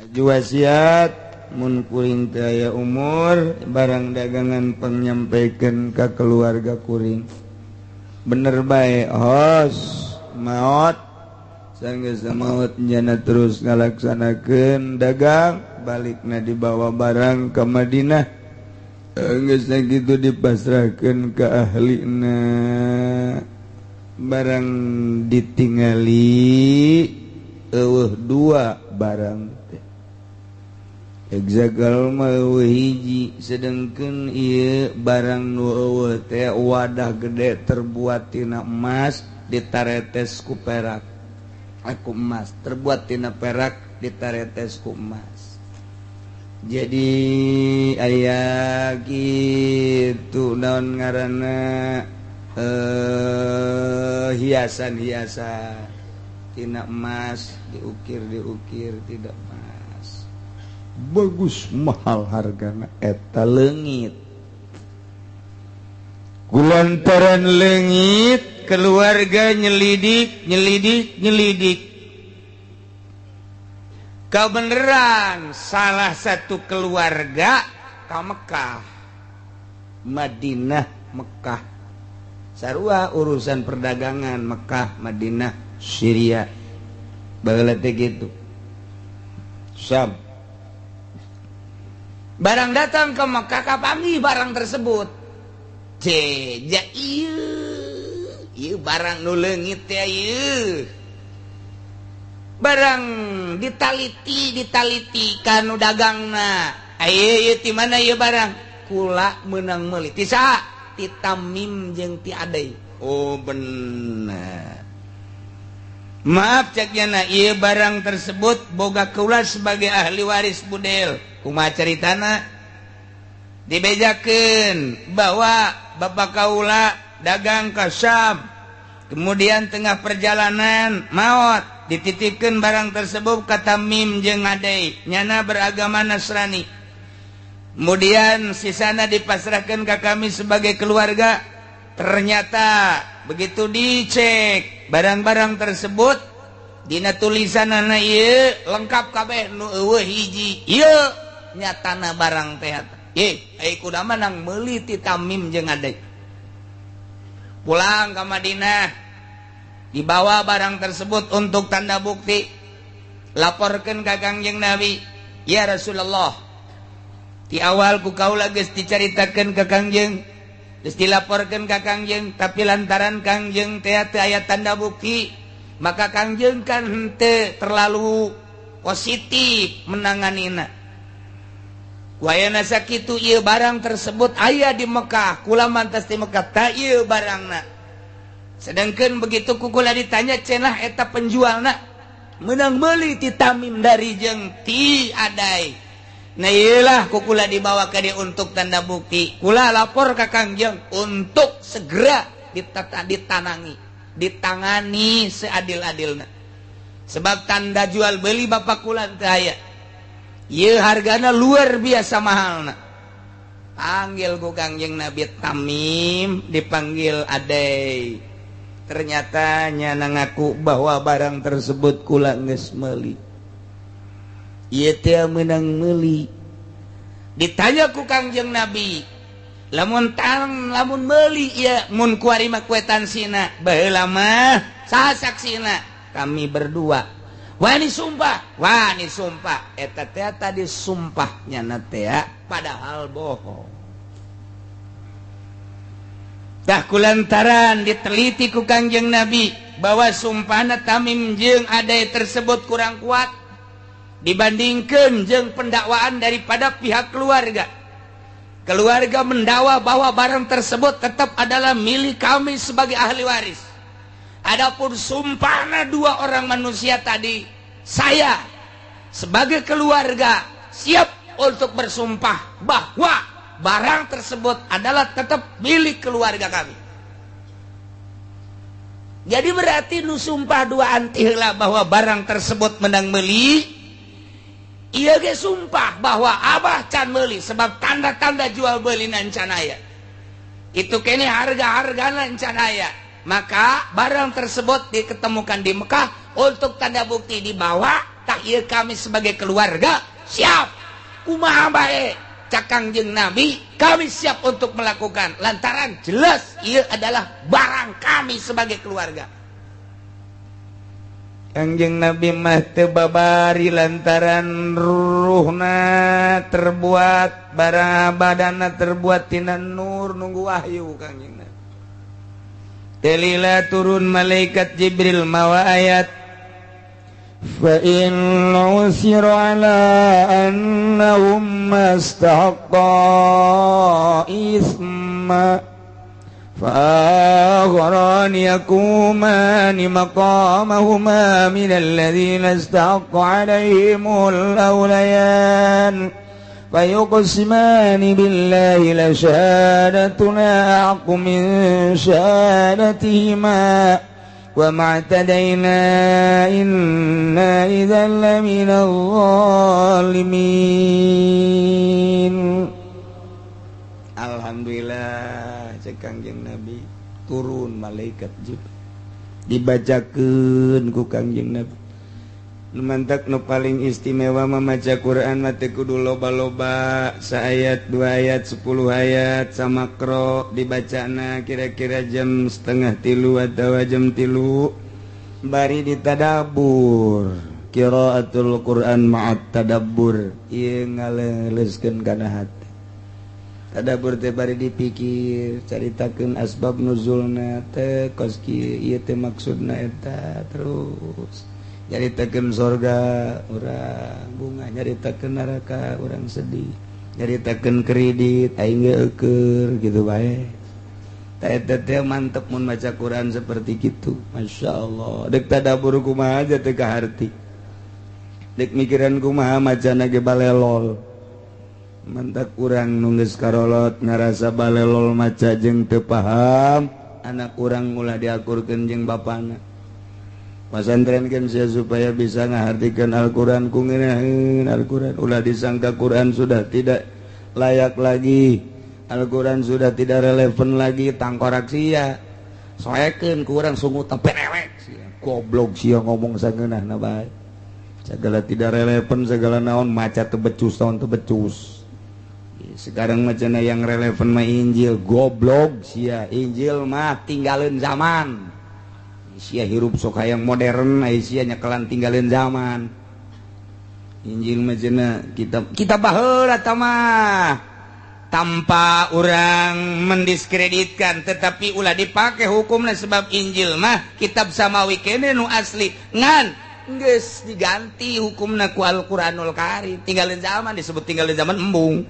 [SPEAKER 2] aju wasiat mun kuring teu aya umur barang dagangan pangnyampaikeun ka keluarga kuring bener bae hos maot sanggeus maot nyana terus ngalaksanakeun dagang balikna dibawa barang ke Madinah. Geus kitu dipasrahkeun ka ahlina barang ditingali eueuh dua barang teh egzagal mah eueuh hiji sedengkeun ieu barang nu eueuh teh wadah gede terbuat tina emas ditaretes ku perak aku emas terbuat tina perak ditaretes ku emas. Jadi aya gitu naon ngaranna hiasan-hiasan tina emas diukir-diukir tidak emas bagus mahal hargana eta leungit gulantaran leungit keluarga nyelidik nyelidik nyelidik. Kau beneran salah satu keluarga ke Mekah, Madinah, Mekah. Sarua urusan perdagangan Mekah, Madinah, Syria. Baheula teh kitu. Syam. Barang datang ke Mekah kapanggih barang tersebut. Ja ieu barang nu leungit teh ieu. Barang ditaliti ditaliti kanu dagangna ayo ieu ti mana ieu barang kula meunang meuli ti saha ti Tamim jeung ti Adai. Oh bener, maaf cek nyana ieu barang tersebut boga kula sebagai ahli waris budel. Kumaha caritana dibejakeun bahwa bapak kaula dagang ka Syam kemudian tengah perjalanan maot dititipkan barang tersebut ka Tamim jeung Adai nyana beragama Nasrani. Kemudian sisana dipasrahkan ke kami sebagai keluarga. Ternyata begitu dicek barang-barang tersebut dina tulisanana ieu lengkap kabeh nu eueuh hiji ieu nyatana barang teh ye ai kuda menang meuli ti Tamim jeung Adai. Pulang ke Madinah dibawa barang tersebut untuk tanda bukti, laporkan ke Kangjeng Nabi, ya Rasulullah, di awal ku kaula geus dicaritakeun ka Kangjeng, geus dilaporkeun ka Kangjeng, tapi lantaran Kangjeng teh teu aya tanda bukti, maka Kangjeng kan henteu terlalu positif menanganina. Ku ayana sakitu ieu barang tersebut aya di Mekah, kula mantas di Mekah ta ieu barangna. Sedangkan begitu ku kula ditanya cenah eta penjualna menang meuli ti Tamim dari jeung ti Adai. Nah iyalah ku kula dibawa ke dia untuk tanda bukti. Kula lapor ke Kangjeng untuk segera ditanangi, ditangani seadil-adilna. Sebab tanda jual beli bapak kula teu aya. Ieu hargana luar biasa mahalna. Panggil ku Kangjeng Nabi Tamim, dipanggil Adai. Ternyata nyana ngaku bahwa barang tersebut kula geus meuli. Ieu teh meunang meuli. Ditanya ku Kangjeng Nabi, lamun tang lamun meuli ieu mun kuari mah kuetansina, baheula mah saha saksina? Kami berdua. Wani sumpah, wani sumpah. Eta teh tadi sumpahnya na teh padahal bohong. Tah kulantaran diteliti ku Kangjeng Nabi bahwa sumpahna Tamim jeung Adai tersebut kurang kuat dibandingkan jeung pendakwaan daripada pihak keluarga. Keluarga mendakwa bahwa barang tersebut tetap adalah milik kami sebagai ahli waris. Adapun sumpahna dua orang manusia tadi, saya sebagai keluarga siap untuk bersumpah bahwa barang tersebut adalah tetap milik keluarga kami. Jadi berarti nu sumpah dua anti heula bahwa barang tersebut menang meuli, ieu ge sumpah bahwa abah can meuli sebab tanda-tanda jual beli can aya. Itu kene harga-hargana can aya. Maka barang tersebut diketemukan di Mekah untuk tanda bukti dibawa, tak ieu kami sebagai keluarga siap. Kumaha bae cak Kangjeng Nabi, kami siap untuk melakukan lantaran jelas ieu adalah barang kami sebagai keluarga. Kangjeng Nabi mah teu babari lantaran ruhna terbuat bara badana terbuat tina nur nunggu wahyu Kangjeng Nabi. Telila turun malaikat Jibril mawa ayat fa in usira ala annahum mastahaqqa isma فآخران يقومان مقامهما من الذين استحق عليهم الأوليان فيقسمان بالله لشهادتنا أحق من شهادتهما وما اعتدينا إنا إذا لمن الظالمين. Alhamdulillah cek Kangjeng Nabi turun malaikat Jibril dibacakeun ku Kangjeng Nabi. Nu mantak nu paling istimewa mamaca Quran mah teu kudu loba-loba, saayat, dua ayat, 10 ayat samakro dibacana kira-kira jam 2:30 atawa jam 3 bari ditadabbur. Qiraatul Quran ma'at tadabbur ieu ngaleuleskeun kana hati. Tadabbur teh bari dipikir, caritakeun asbab nuzulna teh kos kieu ieu teh maksudna eta terus. Nyaritakeun sorga urang bunga, nyaritakeun neraka urang sedih, nyaritakeun kredit aing ge eueur gitu bae. Tah eta teh mantep mun maca Quran seperti kitu. Masyaallah, deuk tadabbur kumaha aja teu kaharti. Deuk mikiran kumaha macana ge balelol. Mantak urang nu geus karolot ngarasa balelol maca jeung teu paham, anak urang ulah diakurkeun jeung bapana. Pasantrenkeun sia supaya bisa ngahartikeun Al-Qur'an ku ngeunaheun Al-Qur'an, ulah disangka Qur'an sudah tidak layak lagi, Al-Qur'an sudah tidak relevan lagi, tangkorak sia. Soekeun ku urang sungut perewek sia. Goblok sia ngomong sangeunahna bae. Segala tidak relevan, segala naon maca teu becus, naon teu becus. Sekarang macana yang relevan mah Injil, goblok sia. Injil mah tinggalin zaman. Sia hirup sok hayang modern, sia nyekelan tinggalin zaman. Injil mah cenah kitab kita baheula tah mah. Tanpa orang mendiskreditkan, tetapi ulah dipake hukumna sebab Injil mah kitab samawi kene nu asli. Ngan Geus diganti hukumna ku Al-Qur'anul Karim. Tinggalin zaman disebut tinggalin zaman embung.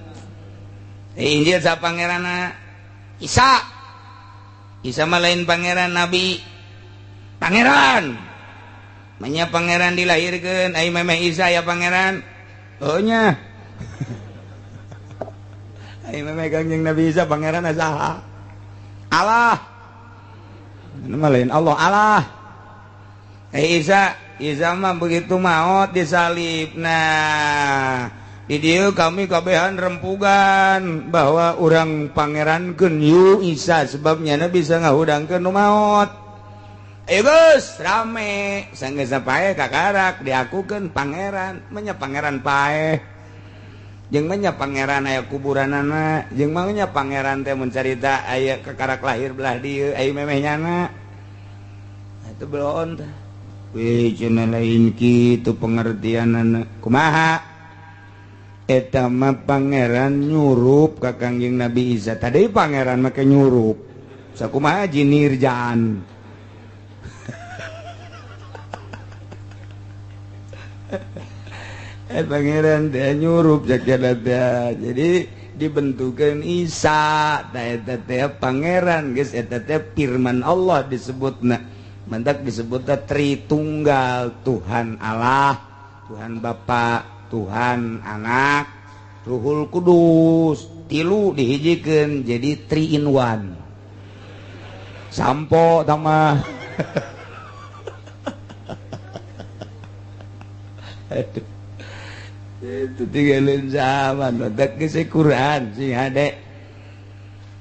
[SPEAKER 2] Injil sa pangeranna Isa. Isa mah lain pangeran nabi. Pangeran. Manya pangeran dilahirkeun ai memeh Isa ya pangeran. Oh nya. Ai memeh Kangjeng Nabi Isa pangeran saha? Allah. Mah lain Allah, Allah. Isa, Isa mah begitu maot disalib. Nah, di dieu kami kabehan rempugan bahwa urang pangerankeun yu Isa sebabnya bisa ngahudangkeun nu maot. Ayo geus rame, sanggeus paeh kakarak diakukeun pangeran, menya pangeran paeh. Jeung menya pangeran aya kuburanana, jeung manya pangeran teh mun carita aya kakarak lahir belah dieu, aya memeh nyana. Eta beloon teh. Wih, cenah lain kitu pengertianana. Kumaha? Eta mah pangeran nyurup ka Kangjeng Nabi Isa. Tadi pangeran make nyurup. Sakumaha jinirjan. Pangeran teh nyurup sakjana teh. Jadi dibentukeun Isa, tah eta teh pangeran geus eta teh firman Allah disebutna. Mantak disebutna Tritunggal, Tuhan Allah, Tuhan Bapa, Tuhan Anak, Ruhul Kudus. Tilu dihijikeun jadi 3 in 1. Sampo tama. Aduh. Itu tinggalin zaman otak geus Quran sing hade.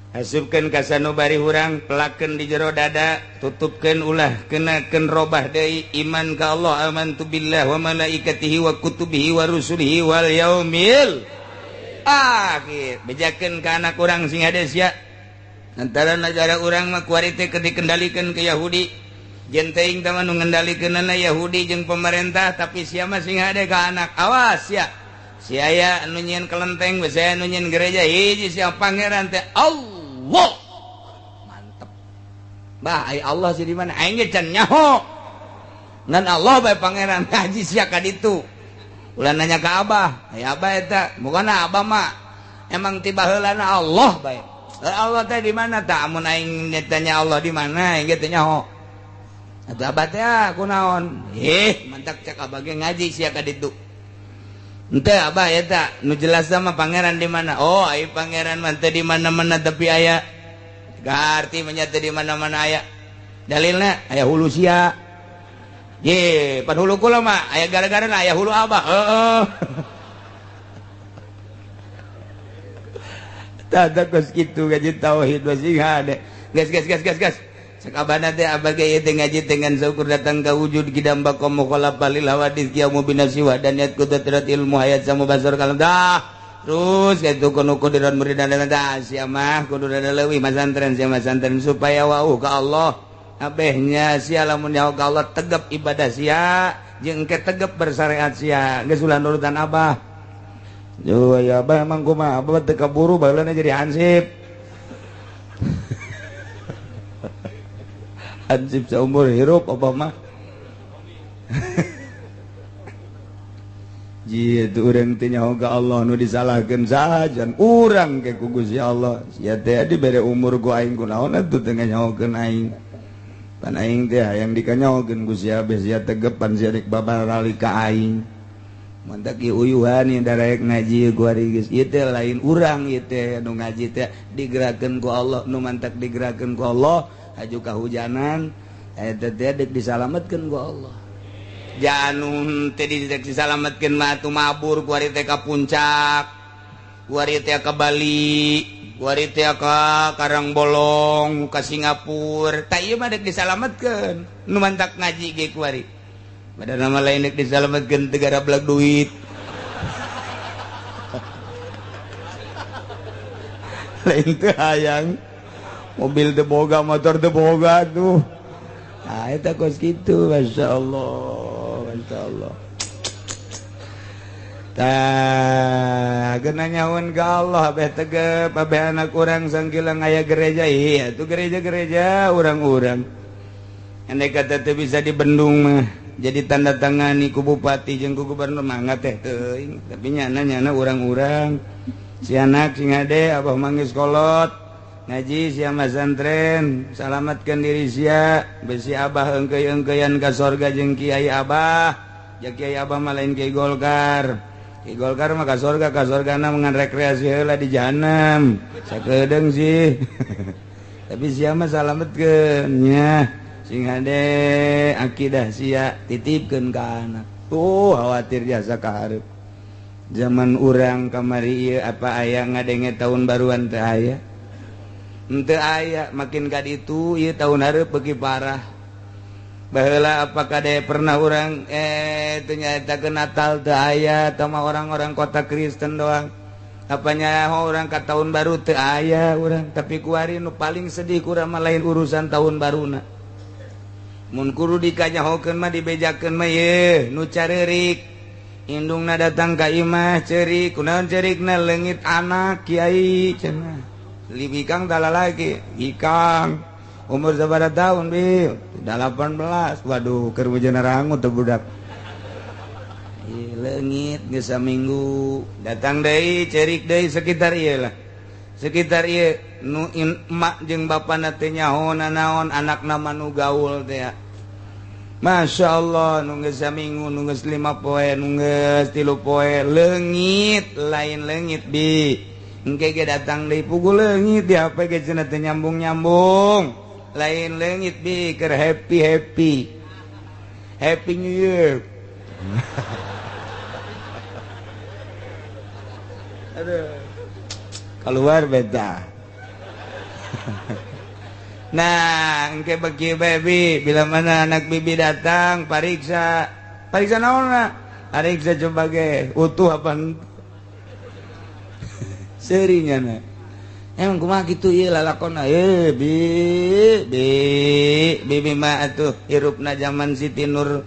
[SPEAKER 2] Asupkeun ka sanubari hurang, pelakeun di jero dada, tutupkeun ulah kenakeun robah deui iman ka Allah, amantu billah wa malaikatihi wa kutubihi wa rusulihi wal yaumil akhir. Bejakeun ka anak urang sing hade sia. Antara negara urang mah kuari teh keur dikendalikeun ke Yahudi. Jeung teuing teh mah nu ngendalikeunana Yahudi jeung pemerintah, tapi sia mah sing hade ka anak. Awas sia. Si aya nu nyieun kelenteng, besi aya nu nyieun gereja, hiji sia pangeran teh Allah. Mantep. Bah, ai Allah sih di mana? Aing ge can nyaho. Ngan Allah bae pangeran haji sia ka ditu. Ulah nanya ka abah, ai abah eta, mukana abah mah emang ti baheulana Allah bae. Allah teh di mana tah? Amun aing tanya Allah di mana, aing ge teu nyaho. Atuh abah teh kunaon? Mantak cek abah ge ngaji sia ka ditu. Henteu abah eta nu jelas mah pangeran di mana? Oh, ai pangeran mah teu di mana-mana tapi aya. Garti mah nya teu di mana-mana aya. Dalilna aya hulu sia. Ye, pan hulu kula mah aya gara-garana aya hulu abah. Heeh. Tah geus kitu ngaji tauhid sing hade. Gas gas gas gas gas. Sakabana teh abah ge ieu teh ngaji dengan syukur datang ka wujud kidam baqa mukhalafah lil hawadits qiyamu binafsi wa daniyat qudrat ilmu hayat samu basar kalam dah. Terus kitu kono kudiran muridan dah sia mah kudu rada leuwih masantren sia masantren supaya wauh ka Allah. Abehnya sia lamun nyaho ka Allah tegep ibadah sia jeung engke tegep bersyariat sia geus ulah nurutan abah. Yo ya abah emang kumaha abah teu kaburu baheulana jadi hansip. Hansip seumur hirup abah mah. Ji itu urang teh nyaho ka Allah nu disalahkeun saha urang ke ku Gusti Allah. Sia teh dibere umur ku aing kunaon atuh teu nyahokeun aing. Pan aing teh hayang dikanyahokeun ku sia beh sia tegepan sia rek babarali ka aing. Mantak ieu uyuhan ieu daraek ngaji ku ari geus ieu teh lain urang ieu teh nu ngaji teh digerakkeun ku Allah nu mantak digerakkeun ku Allah haju kahujanan eta teh dek disalametkeun ku Allah. Janun teh dek disalametkeun mah atuh mabur ku ari teh ka puncak, ku ari teh ka Bali, ku ari teh ka Karangbolong, ka Singapura. Tah ieu mah dek disalametkeun nu mantak ngaji ge ku ari. Pada nama lain dek disalametkeun teu garablag duit. Lain teu hayang mobil teu boga, motor teu boga tuh. Nah, eta kos kitu, masyaallah, masyaallah. Tah, geuna nyaun ka Allah abeh tegep, abeh anak urang sangkilang aya gereja, iya tuh gereja-gereja urang-urang. Andai kata teu bisa dibendung mah, Jadi tanda tangani ku bupati jeung ku gubernur mangga teh teuing. Tapi nyana-nyana urang-urang si anak sing hade abah manggis kolot ngaji sia masantren salamatkeun diri sia besi abah engkeuy-engkeuyan ka sorga jeung kiai abah. Ja kiai abah mah lain kiai Golkar. Kiai Golkar mah ka sorga, ka sorgana ngan rekreasi heula di jahanam. Sakedeung sih. Tapi sia mah salametkeun nya. Sing hade akidah sia titipkeun ka anak. Tuh khawatir jasa ka hareup. Zaman urang kamari ieu apa aya ngadenge tahun baruan teu aya. Henteu aya makin ka ditu ieu tahun hareup beuki parah. Baheula apakah de pernah urang teu nyaetakeun Natal teu aya tah orang-orang kota Kristen doang. Apanya orang ka tahun baru teu aya urang, tapi kuari nu paling sedih kurang mah lain urusan tahun baruna. Mun kudu dikanyahokeun mah dibejakeun mah ye nu careurik indungna datang ka imah ceurik kunaon ceurikna leungit anak kiai cenah libikang tah lalaki ikang umur sabaraha tahun bi 18 waduh keur bejana rangut teh budak leungit geus saminggu datang deui ceurik deui sekitar ieu lah sekitar ieu nu emak jeung bapana teh nyaho nanaon anakna mah nu gaul teh. Masya Allah nu geus saminggu nu geus 5 poe nu geus 3 poe leungit lain leungit bi engke ge datang deui pugu leungit di HP ge cenah teh nyambung-nyambung lain leungit bi keur happy happy happy new year. Aduh keluar beda. Nah, engke beki baby bila mana anak bibi datang pariksa. Pariksa naonna? Pariksa coba ge utuh apa seurinya na. Emang kumaha kitu ieu lalakonna? Bi bi bibi mah atuh hirupna zaman Siti Nur.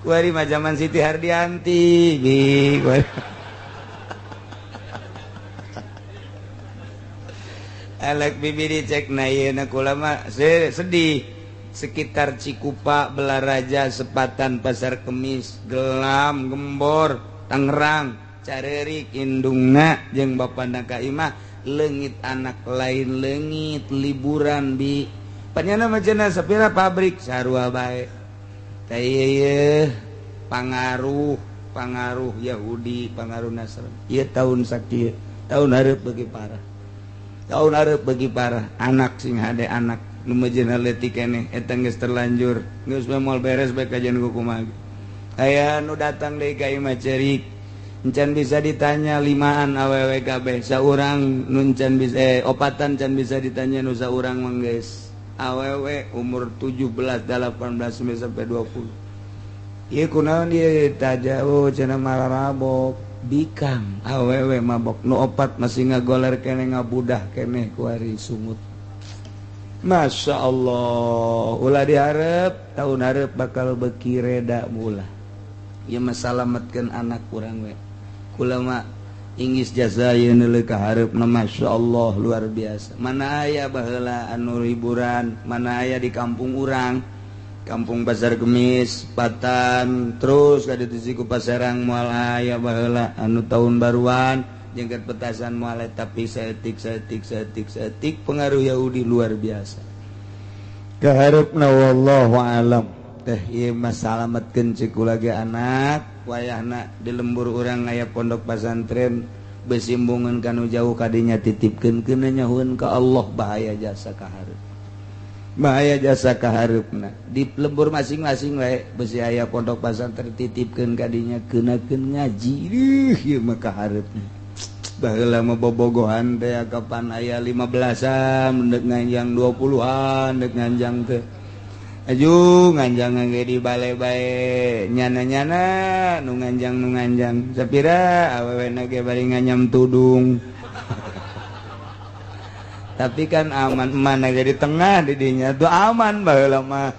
[SPEAKER 2] Kuari mah zaman Siti Hardianti bi kuari. Alek bibi dicek na ieu kula mah sedih sekitar Cikupa, Belaraja, Sepatan, Pasar Kemis, Gelam, Gembor, Tangerang, careurik indungna jeung bapana ka imah leungit anak lain leungit liburan bi. Panyana mah cenah sapira pabrik sarua bae. Tah ieu pangaruh pangaruh Yahudi, pangaruh Nasrani. Ieu tahun sakieu, tahun hareup beuki parah. Tahun hareup beuki parah, anak sing hade anak nu meujeuhna leutik keneh eta geus terlanjur, geus we moal beres bae kajian ku kumaha. Aya nu datang deui ka imah ceurik, encan bisa ditanya limaan awewe kabeh, saurang nu encan bisa opatan can bisa ditanya nu saurang mah geus awewe umur 17, 18 sampai 20. Ieu kunaon ieu taja oh cenah mararabok. Bikang awewe mabok nu opat masih ngagoler keneh ngabudah keneh kuari sungut. Masya Allah ulah diharep tahun harep bakal beki reda mula. Ieu mah salametkeun anak urang we. Kula mah ingis jasa ieu neuleuh ka hareupna Masya Allah luar biasa. Mana aya baheula anu hiburan, mana aya di kampung urang. Kampung Pasar Kemis, Patan, terus ka ditu Cikupa Serang moal aya baheula anu tahun baruan jengket petasan moal tapi saeutik saeutik saeutik saeutik pengaruh Yahudi luar biasa. Kahareupna wallahu alam. Teh ieu mah salametkeun ceuk kula ge anak wayahna di lembur urang aya pondok pasantren besimbungan kanu jauh kadinya titipkeun keuna nyahueun ka Allah bahaya jasa kahareup. Bahaya jasa kahareupna di lembur masing-masing wae besi aya pondok pasantren titipkeun kadinya keunakeun ngaji ih ieu mah kahareupna. Baheula mah bobogohan teh kapan aya 15-an dek nganjang 20-an dek nganjang teh aju nganjang ge di bale bae nyana-nyana nu nganjang sapira awewena ge bari nganyam tudung. Tapi kan aman mana di tengah didinya tuh aman baheula mah.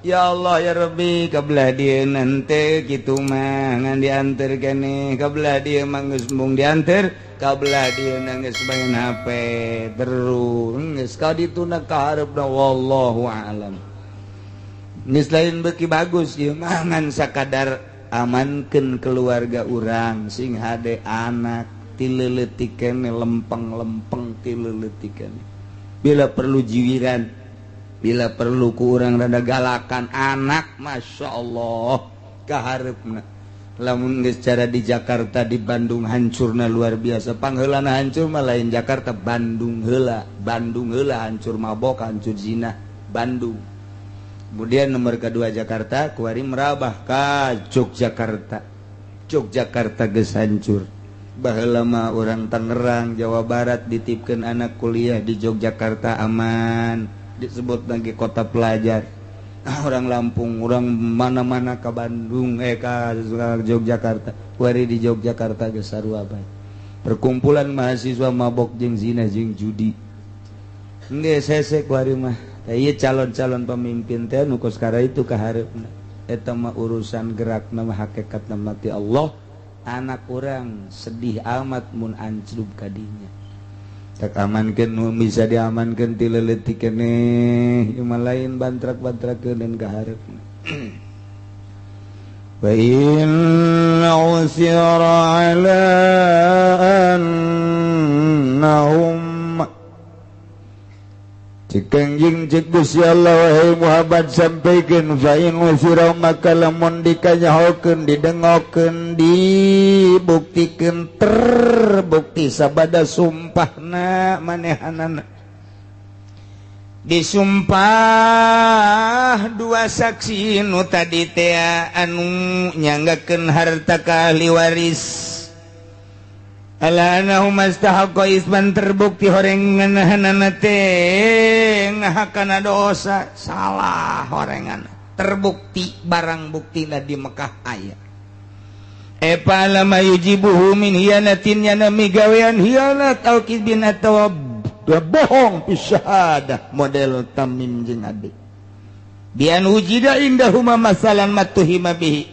[SPEAKER 2] Ya Allah ya Rabbi kabelah dieu nanti kitu mah ngan dianter keneh kabelah dieu mah geus embung dianter kabelah dieu geus main HP terus geus ka dituna ka hareupna wallahu alam. Geus lain beuki bagus ieu mah ngan sakadar amankeun keluarga urang sing hade anak ti leuletik keneh lempeng-lempeng ti leuletik keneh. Bila perlu jiwiran, bila perlu ku urang rada galakan anak, Masya Allah kahareupna. Lamun geus cara di Jakarta, di Bandung hancurna luar biasa. Pangheulana hancur mah lain Jakarta, Bandung heula. Bandung heula hancur mabok, hancur zina, Bandung. Kemudian nomor kedua Jakarta, kuari merabah ka Yogyakarta. Yogyakarta geus hancur. Baheula mah urang Tangerang, Jawa Barat ditipkeun anak kuliah di Yogyakarta aman, disebut lagi kota pelajar. Ah, orang Lampung, orang mana-mana ke Bandung, ke Yogyakarta. Kuari di Yogyakarta geus sarua bae. Perkumpulan mahasiswa mabok jeung zina jeung judi. Geus hese kuari mah. Tah ieu calon-calon pemimpin teh nu kos itu kahareupna. Eta mah urusan gerakna mah hakikatna mati Allah. Anak orang sedih amat mun anclub kadinya. Tak amankeun nu bisa diamankeun ti leuletik keneh, ieu mah lain bantrak-bantrakeun dan kahareupna. Wa in usira ala annahum Cekangjing cek Gusti Allah wahai Muhammad sampaikan fa in usira maka lamun dikanyahokeun didengokeun dibuktikeun terbukti sabada sumpahna manehanana disumpah dua saksi nu tadi teh anu nyanggakeun harta ka ahli waris ala annahum mastahaqqa isman terbukti horenganna teh ngahakana dosa salah horengan terbukti barang buktina di Mekah aya e lama yujibuhu min hianatin yana migawean hianat au kizbin atawa bohong pisyahadah model Tamim jeung Adi bian wujida indahuma masalan matuhima bihi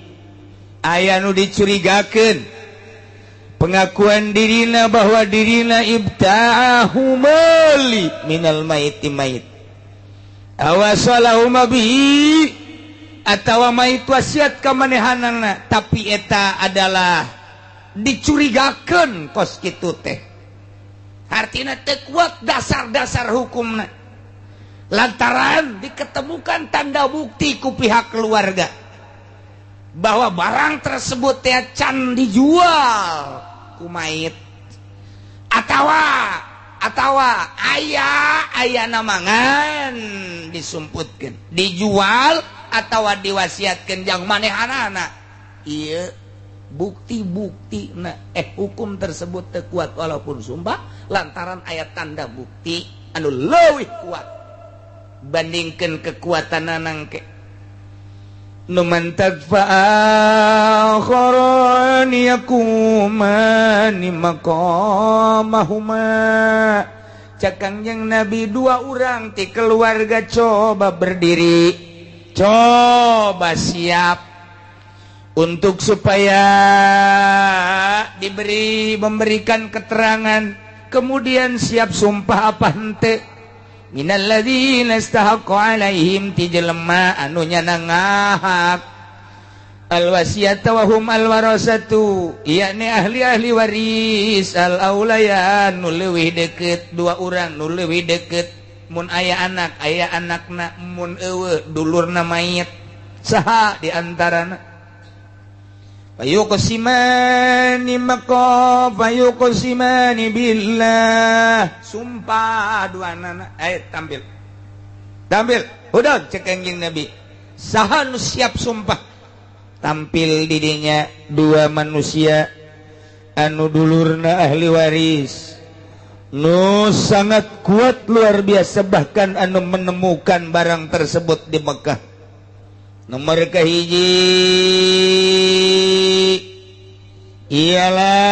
[SPEAKER 2] aya nu dicurigakeun pengakuan dirina bahwa dirina ibta'ahu mali minal maiti mait awasalahuma bihi atawa mait wasiat ka manehanana tapi eta adalah dicurigakeun kos kitu teh artina teu kuat dasar-dasar hukumna lantaran diketemukan tanda bukti ku pihak keluarga bahwa barang tersebut teh can dijual ku mayit atawa atawa aya aya namangan disumputkeun dijual atawa diwasiatkeun jang manehanana ieu bukti-bukti na hukum tersebut teu kuat walaupun sumpah lantaran aya tanda bukti anu leuwih kuat bandingkeun kekuatan nangke numan tagfa akharani yakumani maqamahuma cakang yang Nabi dua orang ti keluarga coba berdiri coba siap untuk supaya diberi memberikan keterangan kemudian siap sumpah apa henteu minal ladzina istahaqqu alaihim ti jelema anu nyana ngahak alwasiyata wa hum alwarasatu yakni ahli-ahli waris al aulayan nu leuwih deukeut dua urang nu leuwih deukeut mun aya anak aya anakna mun eueuh dulurna mayit saha di antarana fayuqsimani maqa fayuqsimani billah sumpah dua nana tampil tampil udah cek anjing Nabi saha nu siap sumpah tampil didinya dua manusia anu dulurna ahli waris nu sangat kuat luar biasa bahkan anu menemukan barang tersebut di Mekah. Nomor kahiji ialah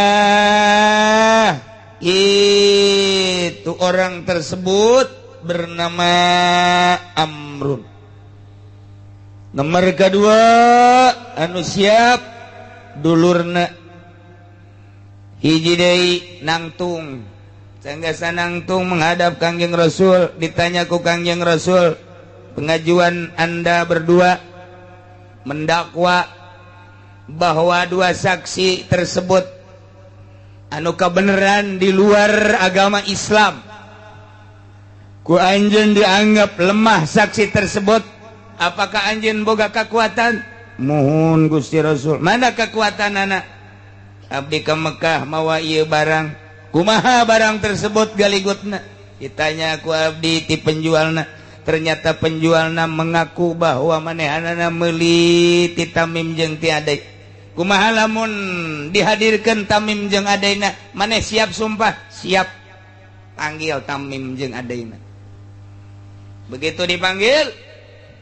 [SPEAKER 2] itu orang tersebut bernama Amrun. Nomor kedua anu siap dulurna hiji deui nangtung. Sanggeus nangtung menghadap Kangjeng Rasul, ditanya ku Kangjeng Rasul, Pengajuan Anda berdua mendakwa bahwa dua saksi tersebut anu kebenaran di luar agama Islam, ku anjeun dianggap lemah saksi tersebut. Apakah anjeun boga kekuatan? Mohon, Gusti Rasul. Mana kekuatan anak? Abdi ke Mekah mawa ieu barang. Kumaha barang tersebut galigutna? Ditanya ku abdi ti penjualna. Ternyata penjualna mengaku bahwa manehanana meuli ti Tamim jeung ti Adai. Kumaha lamun dihadirkan Tamim jeung Adaina, maneh siap sumpah? Siap. Panggil Tamim jeung Adaina. Begitu dipanggil,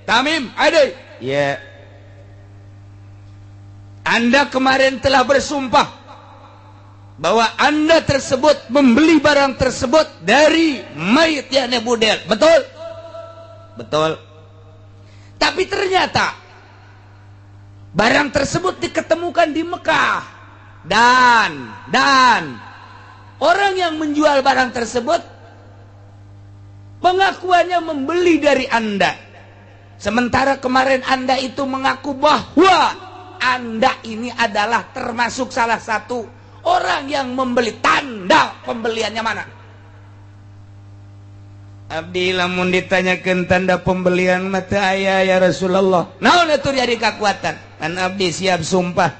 [SPEAKER 2] Tamim, Adai ya, Anda kemarin telah bersumpah bahwa Anda tersebut membeli barang tersebut dari mayit yakni Budel. Betul? Betul. Tapi ternyata barang tersebut diketemukan di Mekah dan orang yang menjual barang tersebut pengakuannya membeli dari Anda. Sementara kemarin Anda itu mengaku bahwa Anda ini adalah termasuk salah satu orang yang membeli. Tanda pembeliannya mana? Abdi lamun ditanyakan tanda pembelian mah teu aya, ya Rasulullah. Naon atuh jadi kekuatan? Kan abdi siap sumpah.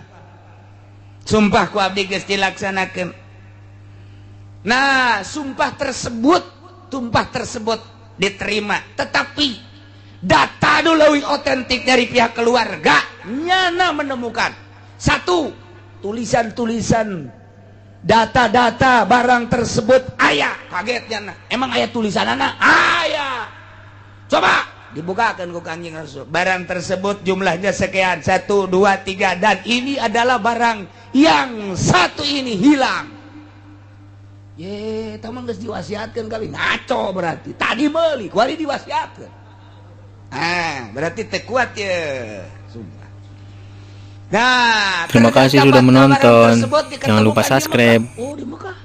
[SPEAKER 2] Sumpah ku abdi geus dilaksanakeun. Nah, sumpah tersebut, tumpah tersebut diterima, tetapi data dulu otentik dari pihak keluarga nyana menemukan satu tulisan-tulisan, data-data barang tersebut aya. Kaget nyana, emang aya tulisan anak? Aya. Coba dibukakan ku Kanjeng Rasul. Barang tersebut jumlahnya sekian, satu, dua, tiga, dan ini adalah barang yang satu ini hilang. Ye, teman, geus diwasiatkan kali. Ngaco berarti. Tadi beli, kuari diwasiatkan. Ah, berarti teu kuat ya. Sumpah. Nah,
[SPEAKER 1] Terima kasih
[SPEAKER 2] ternyata
[SPEAKER 1] sudah
[SPEAKER 2] barang
[SPEAKER 1] menonton.
[SPEAKER 2] Tersebut
[SPEAKER 1] Jangan lupa
[SPEAKER 2] diketemukan di
[SPEAKER 1] subscribe.
[SPEAKER 2] Mekah. Oh, di Mekah.